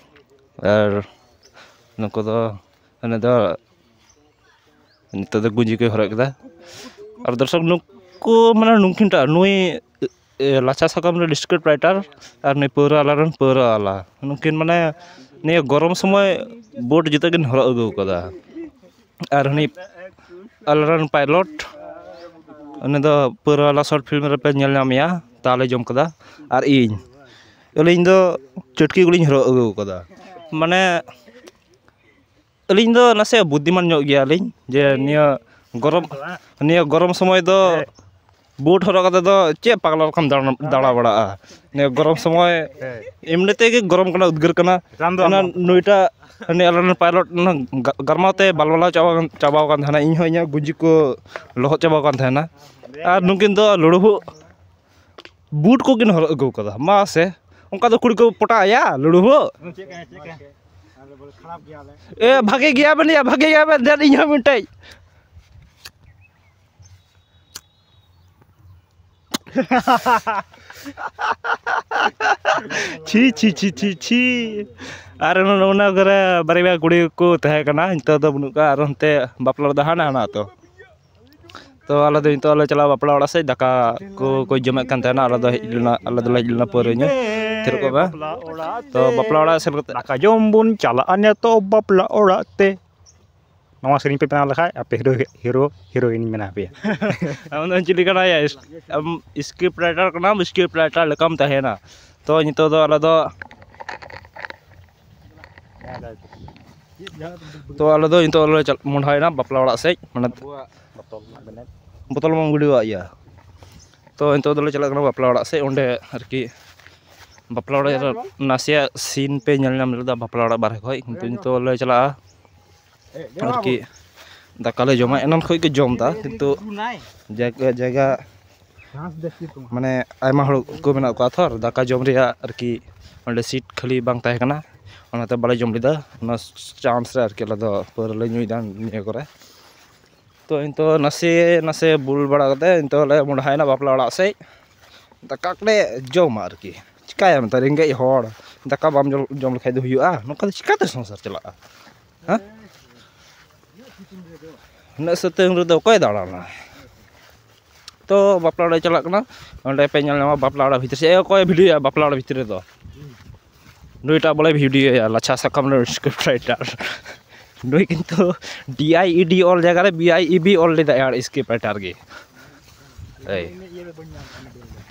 ᱟᱨ ᱱᱩᱠᱩ ᱫᱚ ᱩᱱᱤ ᱫᱚ ᱱᱤᱛᱚᱜ ᱫᱚ ᱜᱩᱸᱡᱤ ᱠᱚᱭ ᱦᱚᱨᱚᱜ ᱠᱮᱫᱟ᱾ ᱟᱨ ᱫᱚᱨᱥᱚᱠ, ᱱᱩᱠᱩ ᱢᱟᱱᱮ ᱱᱩᱠᱤᱱ ᱴᱟᱜ, ᱱᱩᱭ ᱮ, ᱞᱟᱪᱷᱟ ᱥᱟᱠᱟᱢ ᱨᱮ ᱥᱠᱨᱤᱯᱴ ᱨᱟᱭᱴᱟᱨ ᱟᱨ ᱱᱩᱭ ᱯᱟᱹᱣᱨᱟᱹ ᱟᱞᱟ ᱨᱮᱱ ᱯᱟᱹᱣᱨᱟᱹ ᱟᱞᱟ, ᱱᱩᱠᱤᱱ ᱢᱟᱱᱮ ᱱᱤᱭᱟᱹ ᱜᱚᱨᱚᱢ ᱥᱚᱢᱚᱭ ᱵᱳᱴ ᱡᱩᱛᱟᱹ ᱠᱤᱱ ᱦᱚᱨᱚᱜ ᱟᱹᱜᱩ ᱠᱟᱫᱟ᱾ ᱟᱨ ᱦᱟᱹᱱᱤ ᱟᱞᱮ ᱨᱮᱱ ᱯᱟᱭᱞᱚᱴ, ᱩᱱᱤ ᱫᱚ ᱯᱟᱹᱣᱨᱟᱹ ᱟᱞᱟ ᱥᱚᱨᱴ ᱯᱷᱤᱞᱢ ᱨᱮᱯᱮ ᱧᱮᱞ ᱧᱟᱢᱮᱭᱟ, ᱛᱟᱞᱮ ᱡᱚᱢ ᱠᱟᱫᱟ᱾ ᱟᱨ ᱤᱧ, ᱟᱹᱞᱤᱧ ᱫᱚ ᱪᱟᱹᱴᱠᱤ ᱜᱮᱞᱤᱧ ᱦᱚᱨᱚᱜ ᱟᱹᱜᱩ ᱠᱟᱫᱟ᱾ ᱢᱟᱱᱮ ᱟᱹᱞᱤᱧ ᱫᱚ ᱱᱟᱥᱮ ᱵᱩᱫᱽᱫᱷᱤᱢᱟᱱ ᱧᱚᱜ ᱜᱮᱭᱟᱞᱤᱧ, ᱡᱮ ᱱᱤᱭᱟᱹ ᱜᱚᱨᱚᱢ, ᱱᱤᱭᱟᱹ ᱜᱚᱨᱚᱢ ᱥᱚᱢᱚᱭ ᱫᱚ ᱵᱩᱴ ᱦᱚᱨᱚᱜ ᱠᱟᱛᱮ ᱫᱚ ᱪᱮᱫ ᱯᱟᱜᱽᱞᱟ ᱞᱮᱠᱟᱢ ᱫᱟᱬᱟ, ᱫᱟᱬᱟ ᱵᱟᱲᱟᱜᱼᱟ? ᱱᱤᱭᱟᱹ ᱜᱚᱨᱚᱢ ᱥᱚᱢᱚᱭ ᱮᱢᱱᱤ ᱛᱮᱜᱮ ᱜᱚᱨᱚᱢ ᱠᱟᱱᱟ, ᱩᱫᱽᱜᱟᱹᱨ ᱠᱟᱱᱟ᱾ ᱨᱟᱱ ᱫᱚ ᱚᱱᱟ ᱟᱢ ᱱᱩᱭᱴᱟᱜ, ᱦᱟᱹᱱᱤ ᱟᱞᱮ ᱨᱮᱱ ᱯᱟᱭᱞᱚᱴ ᱚᱱᱟ ᱜᱟ-, ᱜᱟᱨᱢᱟᱣ ᱛᱮ ᱵᱟᱞᱵᱟᱞᱟᱣ ᱪᱟᱵᱟ, ᱪᱟᱵᱟᱣ ᱟᱠᱟᱱ ᱛᱟᱦᱮᱱᱟ᱾ ᱤᱧ ᱦᱚᱸ ᱤᱧᱟᱹᱜ ᱜᱩᱸᱡᱤ ᱠᱚ ᱞᱚᱦᱚᱫ ᱪᱟᱵᱟᱣ ᱟᱠᱟᱱ ᱛᱟᱦᱮᱱᱟ᱾ ᱟᱨ ᱱᱩᱠᱤᱱ ᱫᱚ ᱞᱩᱲᱩᱵᱩᱜ ᱵᱩᱴ ᱠᱚᱠᱤᱱ ᱦᱚᱨᱚᱜ ᱟᱹᱜᱩ ᱠᱟᱫᱟ᱾ ᱢᱟ ᱥᱮ, ᱚᱱᱠᱟ ᱫᱚ ᱠᱩᱲᱤ ᱠᱚ ᱯᱚᱴᱟᱜ ᱟᱭᱟ, ᱞᱩᱲᱩᱵᱩᱜ? ᱮ, ᱵᱷᱟᱜᱮ ᱜᱮᱭᱟ ᱵᱮᱱ ᱭᱟ, ᱵᱷᱟᱜᱮ ᱜᱮᱭᱟ ᱵᱮᱱ᱾ ᱫᱮᱱ ᱤᱧ ᱦᱚᱸ ᱢᱤᱫᱴᱮᱡ᱾ ᱪᱷᱤ, ᱪᱷᱤ, ᱪᱷᱤ, ᱪᱷᱤ, ᱪᱷᱤ᱾ ᱟᱨ ᱚᱱᱟ, ᱚᱱᱟ ᱠᱚᱨᱮ ᱵᱟᱨᱭᱟ ᱠᱩᱲᱤ ᱠᱚ ᱛᱟᱦᱮᱸ ᱠᱟᱱᱟ, ᱱᱤᱛᱚᱜ ᱫᱚ ᱵᱟᱹᱱᱩᱜ ᱠᱚᱣᱟ᱾ ᱟᱨ ᱚᱱᱛᱮ ᱵᱟᱯᱞᱟ ᱚᱲᱟᱜ ᱫᱚ ᱦᱟᱱᱟ, ᱦᱟᱱᱟ ᱟᱛᱳ᱾ ᱛᱚ ᱟᱞᱮ ᱫᱚ ᱱᱤᱛᱚᱜ ᱞᱮ ᱪᱟᱞᱟᱜᱼᱟ ᱵᱟᱯᱞᱟ ᱚᱲᱟᱜ ᱥᱮᱫ, ᱫᱟᱠᱟ ᱠᱚ ᱠᱚ ᱡᱚᱢᱮᱫ ᱠᱟᱱ ᱛᱟᱦᱮᱱᱟ᱾ ᱟᱞᱮ ᱫᱚ ᱦᱮᱡ ᱞᱮᱱᱟ, ᱟᱞᱮ ᱫᱚᱞᱮ ᱦᱮᱡ ᱞᱮᱱᱟ ᱯᱟᱹᱣᱨᱟᱹ ᱧᱩ᱾ ᱛᱷᱤᱨᱚᱜ ᱠᱚᱜ ᱢᱮ᱾ ᱛᱚ ᱵᱟᱯᱞᱟ ᱚᱲᱟᱜ ᱥᱮᱱ ᱠᱟᱛᱮ ᱫᱟᱠᱟ ᱡᱚᱢ ᱵᱚᱱ ᱪᱟᱞᱟᱜᱼᱟ ᱱᱤᱛᱚᱜ ᱵᱟᱯᱞᱟ ᱚᱲᱟᱜ ᱛᱮ᱾ ᱱᱚᱣᱟ ᱥᱮᱨᱮᱧ ᱯᱮ ᱵᱮᱱᱟᱣ ᱞᱮᱠᱷᱟᱡ ᱟᱯᱮ ᱦᱤᱨᱳ, ᱦᱤᱨᱳ, ᱦᱤᱨᱳᱭᱤᱱ ᱤᱧ ᱵᱮᱱᱟᱣ ᱯᱮᱭᱟ᱾ ᱟᱢ ᱫᱚ ᱪᱤᱞᱤ ᱠᱟᱱᱟᱭᱟ? ᱟᱢ ᱥᱠᱨᱤᱯᱴ ᱨᱟᱭᱴᱟᱨ ᱠᱟᱱᱟᱢ, ᱥᱠᱨᱤᱯᱴ ᱨᱟᱭᱴᱟᱨ ᱞᱮᱠᱟᱢ ᱛᱟᱦᱮᱱᱟ᱾ ᱛᱚ ᱱᱤᱛᱚᱜ ᱫᱚ ᱟᱞᱮ ᱫᱚ, ᱛᱚ ᱟᱞᱮ ᱫᱚ ᱱᱤᱛᱚᱜ ᱞᱮ ᱪᱟᱞ-, ᱢᱚᱦᱰᱟᱭᱮᱱᱟ ᱵᱟᱯᱞᱟ ᱚᱲᱟᱜ ᱥᱮᱫ, ᱢᱟᱱᱮ ᱵᱚᱛᱚᱞ ᱵᱚᱱ ᱜᱤᱰᱤᱣᱟᱜ ᱜᱮᱭᱟ᱾ ᱛᱚ ᱱᱤᱛᱚᱜ ᱫᱚᱞᱮ ᱪᱟᱞᱟᱜ ᱠᱟᱱᱟ ᱵᱟᱯᱞᱟ ᱚᱲᱟᱜ ᱥᱮᱫ, ᱚᱸᱰᱮ ᱟᱨᱠᱤ ᱵᱟᱯᱞᱟ ᱚᱲᱟᱜ ᱨᱮ ᱱᱟᱥᱮᱭᱟᱜ ᱥᱤᱱ ᱯᱮ ᱧᱮᱞ ᱧᱟᱢ ᱞᱮᱫᱟ ᱵᱟᱯᱞᱟ ᱚᱲᱟᱜ ᱵᱟᱨᱦᱮ ᱠᱷᱚᱡ, ᱠᱤᱱᱛᱩ ᱱᱤᱛᱚᱜ ᱞᱮ ᱪᱟᱞᱟᱜᱼᱟ ᱟᱨᱠᱤ ᱫᱟᱠᱟ ᱞᱮ ᱡᱚᱢᱟ᱾ ᱮᱱᱟᱱ ᱠᱷᱚᱡ ᱜᱮ ᱡᱚᱢ ᱫᱟ, ᱠᱤᱱᱛᱩ ᱡᱟᱭᱜᱟ, ᱡᱟᱭᱜᱟ ᱢᱟᱱᱮ ᱟᱭᱢᱟ ᱦᱚᱲ ᱠᱚ ᱢᱮᱱᱟᱜ ᱠᱚᱣᱟ ᱛᱷᱚᱨ, ᱫᱟᱠᱟ ᱡᱚᱢ ᱨᱮᱭᱟᱜ ᱟᱨᱠᱤ ᱚᱸᱰᱮ ᱥᱤᱴ ᱠᱷᱟᱹᱞᱤ ᱵᱟᱝ ᱛᱟᱦᱮᱸ ᱠᱟᱱᱟ, ᱚᱱᱟᱛᱮ ᱵᱟᱞᱮ ᱡᱚᱢ ᱞᱮᱫᱟ᱾ ᱚᱱᱟ ᱪᱟᱱᱥ ᱨᱮ ᱟᱨᱠᱤ ᱟᱞᱮ ᱫᱚ ᱯᱟᱹᱣᱨᱟᱹ ᱞᱮ ᱧᱩᱭᱮᱫᱟ ᱱᱤᱭᱟᱹ ᱠᱚᱨᱮ᱾ ᱛᱚ ᱱᱤᱛᱚᱜ ᱱᱟᱥᱮ ᱱᱟᱥᱮ ᱵᱩᱞ ᱵᱟᱲᱟ ᱠᱟᱛᱮ ᱱᱤᱛᱚᱜ ᱞᱮ ᱢᱚᱦᱰᱟᱭᱮᱱᱟ ᱵᱟᱯᱞᱟ ᱚᱲᱟᱜ ᱥᱮᱫ᱾ ᱫᱟᱠᱟ ᱠᱚᱞᱮ ᱡᱚᱢᱟ ᱟᱨᱠᱤ᱾ ᱪᱤᱠᱟᱭᱟᱢ ᱱᱮᱛᱟᱨ ᱨᱮᱸᱜᱮᱡ ᱦᱚᱲ, ᱫᱟᱠᱟ ᱵᱟᱢ ᱡᱚᱢ, ᱡᱚᱢ ᱞᱮᱠᱷᱟᱡ ᱫᱚ ᱦᱩᱭᱩᱜᱼᱟ? ᱱᱚᱝᱠᱟ ᱫᱚ ᱪᱤᱠᱟᱛᱮ ᱥᱚᱝᱥᱟᱨ ᱪᱟᱞᱟᱜᱼᱟ? ᱦᱮᱸ? ᱩᱱᱟᱹᱜ ᱥᱤᱛᱩᱝ ᱨᱮᱫᱚ ᱚᱠᱚᱭ ᱫᱟᱬᱟᱱᱟ? ᱛᱚ ᱵᱟᱯᱞᱟ ᱚᱲᱟᱜ ᱪᱟᱞᱟᱜ ᱠᱟᱱᱟ, ᱚᱸᱰᱮ ᱯᱮ ᱧᱮᱞ ᱧᱟᱢᱟ ᱵᱟᱯᱞᱟ ᱚᱲᱟᱜ ᱵᱷᱤᱛᱤᱨ ᱥᱮᱫ᱾ ᱮ, ᱚᱠᱚᱭ ᱵᱷᱤᱰᱤᱭᱳᱭᱟ ᱵᱟᱯᱞᱟ ᱚᱲᱟᱜ ᱵᱷᱤᱛᱤᱨ ᱨᱮᱫᱚ? ᱱᱩᱭᱴᱟᱜ ᱵᱚᱞᱮ ᱵᱷᱤᱰᱤᱭᱳᱭᱟ ᱞᱟᱪᱷᱟ ᱥᱟᱠᱟᱢ ᱨᱮᱱ ᱥᱠᱨᱤᱯᱴ ᱨᱟᱭᱴᱟᱨ᱾ ᱱᱩᱭ ᱠᱤᱱᱛᱩ ᱰᱤ ᱟᱭ ᱤ ᱰᱤ ᱚᱞ ᱡᱟᱭᱜᱟ ᱨᱮ ᱵᱤ ᱟᱭ ᱤ ᱵᱤ ᱚᱞ ᱞᱮᱫᱟᱭ ᱟᱨ ᱥᱠᱨᱤᱯᱴ ᱨᱟᱭᱴᱟᱨ ᱜᱮ᱾ ᱮᱭ᱾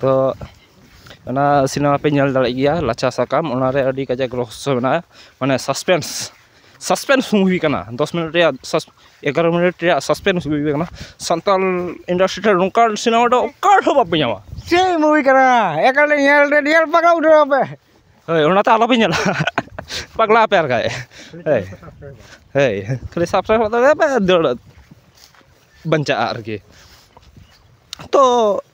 ᱛᱚ ᱚᱱᱟ ᱥᱤᱱᱮᱢᱟ ᱯᱮ ᱧᱮᱞ ᱫᱟᱲᱮᱭᱟᱜ ᱜᱮᱭᱟ ᱞᱟᱪᱷᱟ ᱥᱟᱠᱟᱢ, ᱚᱱᱟᱨᱮ ᱟᱹᱰᱤ ᱠᱟᱡᱟᱠ ᱨᱚᱦᱚᱥᱥᱚ ᱢᱮᱱᱟᱜᱼᱟ, ᱢᱟᱱᱮ ᱥᱟᱥᱯᱮᱱᱥ, ᱥᱟᱥᱯᱮᱱᱥ ᱢᱩᱵᱷᱤ ᱠᱟᱱᱟ᱾ ᱫᱚᱥ ᱢᱤᱱᱤᱴ ᱨᱮᱭᱟᱜ ᱥᱟᱥ-, ᱮᱜᱟᱨᱚ ᱢᱤᱱᱤᱴ ᱨᱮᱭᱟᱜ ᱥᱟᱥᱯᱮᱱᱥ ᱢᱩᱵᱷᱤ ᱠᱟᱱᱟ᱾ ᱥᱟᱱᱛᱟᱲ ᱤᱱᱰᱟᱥᱴᱨᱤ ᱨᱮ ᱱᱚᱝᱠᱟᱱ ᱥᱤᱱᱮᱢᱟ ᱫᱚ ᱚᱠᱟ ᱨᱮᱦᱚᱸ ᱵᱟᱯᱮ ᱧᱟᱢᱟ᱾ ᱪᱮᱫ ᱢᱩᱵᱷᱤ ᱠᱟᱱᱟ? ᱮᱠᱟᱞ ᱧᱮᱞ ᱨᱮ ᱧᱮᱞ ᱯᱟᱜᱟᱣ ᱩᱛᱟᱹᱨᱚᱜ ᱯᱮ᱾ ᱦᱳᱭ, ᱚᱱᱟᱛᱮ ᱟᱞᱚᱯᱮ ᱧᱮᱞᱟ᱾ ᱯᱟᱜᱽᱞᱟ ᱟᱯᱮ ᱟᱨ ᱠᱷᱟᱡ᱾ ᱦᱳᱭ᱾ ᱦᱳᱭ, ᱠᱷᱟᱹᱞᱤ ᱥᱟᱵᱥᱠᱨᱟᱭᱤᱵ ᱠᱟᱛᱮ ᱯᱮ ᱫᱟᱹᱲ ᱵᱟᱧᱪᱟᱜᱼᱟ ᱟᱨᱠᱤ᱾ ᱛᱚ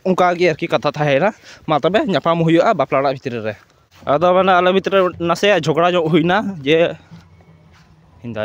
ᱚᱱᱠᱟ ᱜᱮ ᱟᱨᱠᱤ ᱠᱟᱛᱷᱟ ᱛᱟᱦᱮᱸᱭᱮᱱᱟ᱾ ᱢᱟ ᱛᱚᱵᱮ ᱧᱟᱯᱟᱢ ᱦᱩᱭᱩᱜᱼᱟ ᱵᱟᱯᱞᱟ ᱚᱲᱟᱜ ᱵᱷᱤᱛᱨᱤ ᱨᱮ᱾ ᱟᱫᱚ ᱢᱟᱱᱮ ᱟᱞᱮ ᱵᱷᱤᱛᱨᱤ ᱨᱮ ᱱᱟᱥᱮᱭᱟᱜ ᱡᱷᱚᱜᱽᱲᱟ ᱧᱚᱜ ᱦᱩᱭᱱᱟ ᱡᱮ ᱤᱧ ᱫᱟᱭ